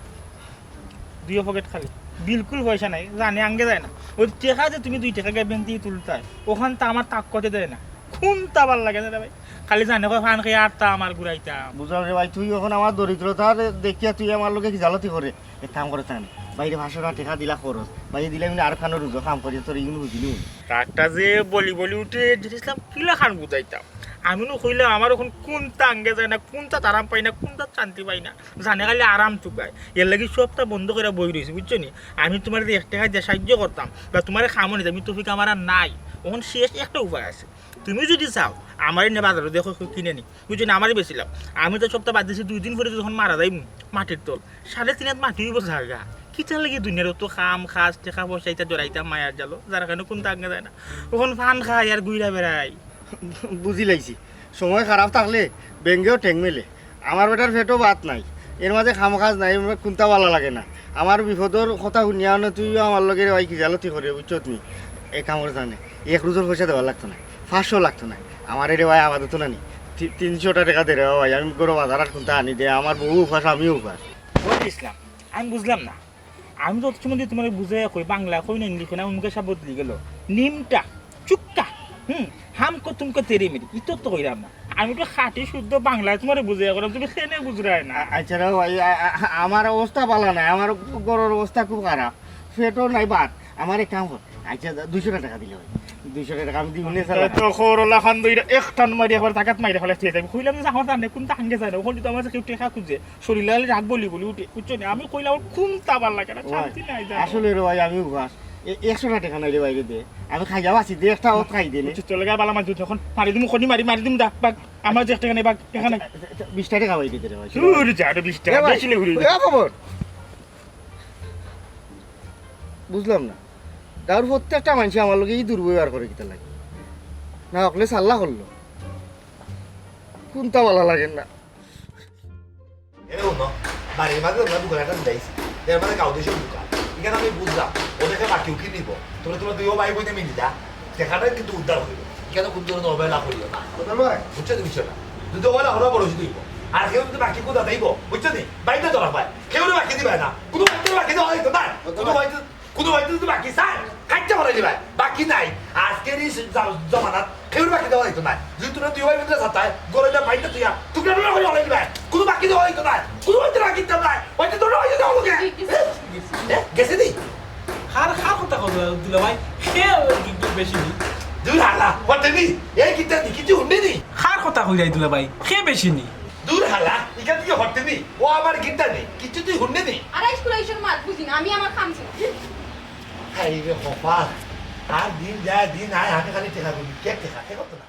দুইও পকেট খালি, বিলকুল পয়সা নাই, জানে আঙ্গে যায় না। ওই টেকা যে তুমি দুই টেকা গিয়া ব্যাংক থাকি তুলতায়, অখান তো আমার তাক করতে দেয় না। কুন্তা ভালা লাগে না রে ভাই, খালি জানে কয় ফান খাই আর তা আমার ঘুরাইতাম। বুঝলাম রে ভাই, তুই অখন আমার দরিদ্রতা দেখিয়া তুই আমার লগে কি জালতি করে। এক কাম করে তান, বাইরে পাঁচশো টেকা দিলা খরচ, বাইরে দিলে আমি আর খানো রুজো কাম করি, তোর ইগুন বুঝিনি। কাকটা যে বলি বলি উঠে, জিনিসলাম কিলা খান বুঝাইতাম। আমি নু কইলাম, আমার অখন কুন্তা আঙ্গে যায় না, কুন্তা আরাম পাই না, কুন্তা শান্তি পাই না। জানে খালি আরাম চুকায়। এর লাগি সবটা বন্ধ করে বই রইছি, বুঝছো নি? আমি তুমারে এক টেকা দিয়া সাহায্য করতাম, বা তুমারে খামো নিতাম, আমি তৌফিক আমার আর নাই। অখন শেষ একটা উপায় আছে। তুমি যদি চাও, আমারে নিয়া বাজারো দেখো, কিনে নি। বুঝছো নি? আমারে বেচিলাও। আমি তো সবটা বাদ দিছি, দুই দিন পরে যখন মারা যাইমু, মাটির তল। সাড়ে তিন হাত মাটি অইবো জাগা। কিতার লাগি দুনিয়ার অত কাম, কাজ, টেকা, পয়সা, ইতা জড়াইতাম মায়ার জালো, যার কারণে কুন্তা আঙ্গে যায় না। অখন ফান খাই আর ঘুরা বেড়াই। বুঝি লাইছি, সময় খারাপ থাকলে বেঙ্গেও ঠেং মেলে। আমার বেটার পেটো ভাত নাই, এর মাঝে কাম কাজ নাই, এর মাঝে কুন্তা ভালা লাগে না। আমার বিপদর কথা হুনিয়া অনে তুইও আমার লগে রে ভাই কি জালতি করে, বুঝছত নি? এক কাম করে জানে, এক রুজর পয়সা দেওয়া লাগতো না, পাঁচশো লাগতো না। আমার এরে ভাই আপাতত না নি, তি-, তিনশোটা টেকা দে রে ভাই, আমি গরু বাজারহাট কুন্তা আনি দে, আমার বউ উপাস, আমিও উপাস। ওই ইসলাম, আমি বুঝলাম না, আমি তো অত সময় দিয়া তুমারে বুঝাইয়া কই, বাংলা কই না ইংলিশ কই না, মুখে সব বদলি গেল। নিমটা, চুক্কা, হুম, হামকো তুমকো তেরে মেরে, ইতো তো কইরাম না। আমি তো খাঁটি শুদ্ধ বাংলায় তুমারে বুঝাইয়া কইরাম, তুমি কেনে বুঝরায় না। আ-, আচ্ছা রে ভাই, আ-, আ-, আমার অবস্থা ভালা নাই, আমার ঘরর অবস্থা খুব খারাপ, পেটো নাই ভাত, আমার এক কাম কর, আচ্ছা, দুইশোটা টেকা দিলে ভাই। দুইশো টেকা আমি দিমু নে, চালা। তো খরলা খান দইরা এক টান মারি একবার জাগাত মাইরা ফালাই থুয়ে যাইবো। কইলাম যে আমার জানে কোনটা হাঙ্গে যায় না, ওখানে তো আমার কেউ টেকা খুঁজে, শরীর লাগলে রাগ বলি বলি উঠে, বুঝছো নি? আমি কইলাম, কোনটা ভালা লাগে না, ওই, শান্তি নাই যায়। আসলে রে ভাই, আমি উপাস। এ-, একশো টেকা নাই রে ভাই রে দে। আমি খাইয়া আছি, দে একটা ওত খাই দে নে। বুঝছো, চলে গেল বালা মাছ ধরতে, এখন মারি দিমু, খনি মারি, মারি দিমু, দা, বাঘ, আমার যে এক টেকা নেই, বাঘ, এখানে। আচ্ছা, আচ্ছা, বিশ টেকা ভাই দে রে ভাই। দূর যা রে, বিশ টেকা, এ ভাই, বেশি নেই, ঘুরে এ খবর। বুঝলাম না, গাঁওর প্রত্যেকটা মানুষে আমার লগে ই দুর্ব্যবহার করে কিতা লাগে? না হকলে সাল্লা করলো, কোনটা ভালা লাগে না। এরে হুনো, বাড়ির মাঝে আমরা দোকান একটা দিলাইছি, এর মানে গাঁও দেশের দোকান। এখানে আমি বুঝলাম, ও দেখে বাকি উকি নিব, তোমরা, তোমরা দুইও ভাই বোনে মিলিলা, টেকাটা কিন্তু উদ্ধার হইব। এখানে কোন ধরনের অবহেলা করিও না। বুঝছো নি, বুঝছো না? যদি অবহেলা করো, বড় হইব। আর কেউ যদি বাকি কোথা দেব, বুঝছো নি? বাইরে ধরা পায়, কেউ বাকি দিবে না। কোনো বাড়িতে বাকি দেওয়া হইতো না। কোনো বাড়িতে, কোনো বাড়িতে যদি বাকি চায়, কাটতে পারে দিবে। বাকি নাই। আজকের এই জ-, জমানাত কেউ বাকি দেওয়া হইতো না। যদি তোমরা দুই ভাই মিলে সাতায়, গরইলা বাইরে তুইয়া, টুকরা টুকরা করে হলাই দিবে। কোনো বাকি দেওয়া হইতো না। কোনো বাড়িতে বাকি দিতাম না। বাড়িতে তোমরা হইতে দেওয়া লোকে। এ, গেছে নি? কার, কার কথা কও দুলা ভাই? কে কিন্তু বেশি নি? দূর হালা, হটে নি? এই কিতা নি? কিছু হুনবে নি? কার কথা কইরায় দুলা ভাই? কে বেশি নি? দূর হালা, ইখান থেকে হটে নি? ও আবার কিতা নি? কিছু তুই হুনবে নি? আরে স্কুলে ইসর মাত বুঝি না, আমি আমার কাম ছিল। হায় রে কপাল, আর দিন যায় দিন আয়, আমি খালি টেকা করি, কে টেকা, কে কত না।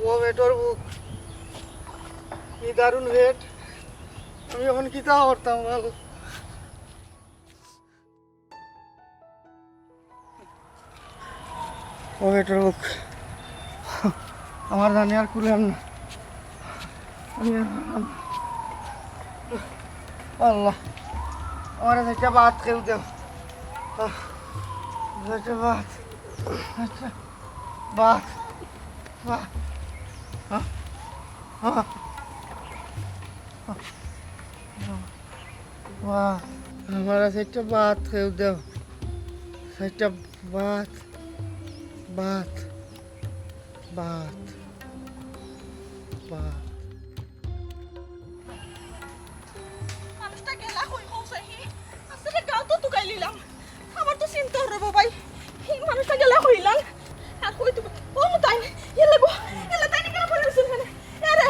ও পেটর ভুক, কি দারুণ পেট। আমি এখন কিতা করতাম বল? ও পেটর ভুক, আমার জানে আর কুলার না। আমি আর পারলাম না। আল্লাহ, আমার একটা ভাত কেউ দেও। আহ, একটা ভাত, একটা ভাত, ভাত। আহ, আহ, আহ। বাহ, আমার আছে একটা ভাত কেউ দেও। একটা ভাত, ভাত, ভাত, ভাত। মানুষটা গেলা কই, কও চাই? আসলে গাঁও তো তুকাই নিলাম। আমার তো চিন্তা হইল রে বাবাই, এই মানুষটা গেলা কইলাম। আর কই তুমি? ও মুতাইন, এলে গো, এলে তাই না গেলা পড়ে রইছো এখানে। এরে,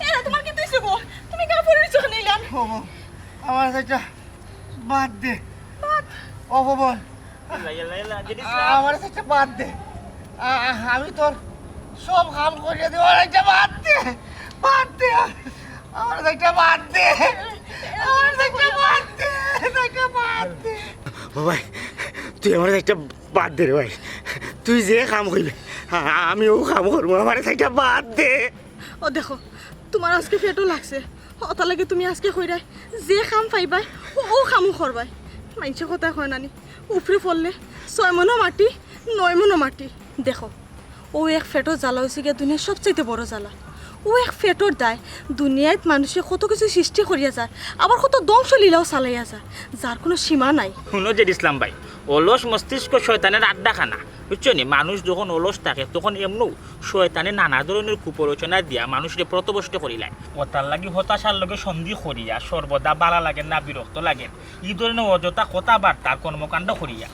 এরে, তোমার কি তুই গো? তুমি গেলা পড়ে রইছো এখানে ইলাম? ও, আমার একটা ভাত দে। ভাত? ও বাবা, ইয়াল্লা, ইয়াল্লা, ইয়াল্লা, যেদিস না। আমার একটা ভাত দে। আ-, আ-, আমি তোর সব কাম করিয়া দিব, আমার একটা ভাত দে। ভাত দে। আমার একটা ভাত দে। আমার একটা ভাত দে। একটা ভাত দে। ও ভাই, তুই আমার একটা ভাত দে রে ভাই। তুই যে কাম কইবে, আ-, আমি অউ কাম করমু, আমারে থাকি বাদ দে। ও দেখো, তুমার আইজকে পেটো লাগছে, অতার লাগি তুমি আইজকে কইরায় যে কাম পাইবায়, অউ, অউ কামউ করবায়। মাইনষে কথা কয় না নি, উপরে পড়লে ছয় মনও মাটি, নয় মনও মাটি। দেখো, অউ এক পেটর জ্বালা অইছে গিয়া দুনিয়ার সবচাইতে বড় জ্বালা। অউ এক পেটর দায় দুনিয়াত মানষে কত কিছু সৃষ্টি করিয়া যার, আবার কত ধ্বংসলীলাও চালাইয়া যার, যার কুনু সীমা নাই। হুনো জেড ইসলাম ভাই, অলস মস্তিষ্ক শয়তানের আড্ডাখানা, বুঝছো নি? মানুষ যখন অলস থাকে, তখন এমনেউ শয়তানে নানা ধরনের কুপ্ররোচনা দিয়া মানুষরে পথভ্রষ্ট করিলায়। অতার লাগি হতাশার লগে সন্ধি করিয়া সর্বদা বালা লাগের না, বিরক্ত লাগের। ই ধরনের অযথা কথাবার্তা, কর্মকাণ্ড করিয়া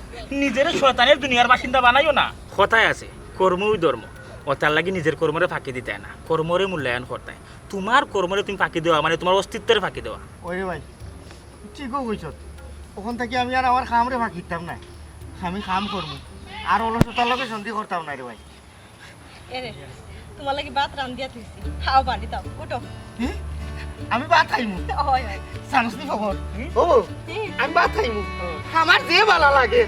নিজেরে শয়তানের দুনিয়ার বাসিন্দা বানাইও না। কথায় আছে, কর্মই ধর্ম। অতার লাগি নিজের কর্মরে ফাঁকি দিতায় না, কর্মরে মূল্যায়ন করতায়। তুমার কর্মরে তুমি ফাঁকি দেওয়া মানে তুমার অস্তিত্বরে ফাঁকি দেওয়া। ওই রে ভাই, ঠিকউ কইছস। অখন থাকি আমি আর আমার কামরে ফাঁকি দিতাম না, আমি কাম করমু, আর অলসতার লগে সন্ধি করতাম না রে ভাই। এরে, তুমার লাগি ভাত রান্ধিয়া থইছি, খাও, বাড়ি যাও, উঠো। হি? আমি ভাত খাইমু? অয়, অয়। জানোস নি খবর? হুম? ও বউ, হুম। আমি ভাত খাইমু। আমার যে বালা লাগে।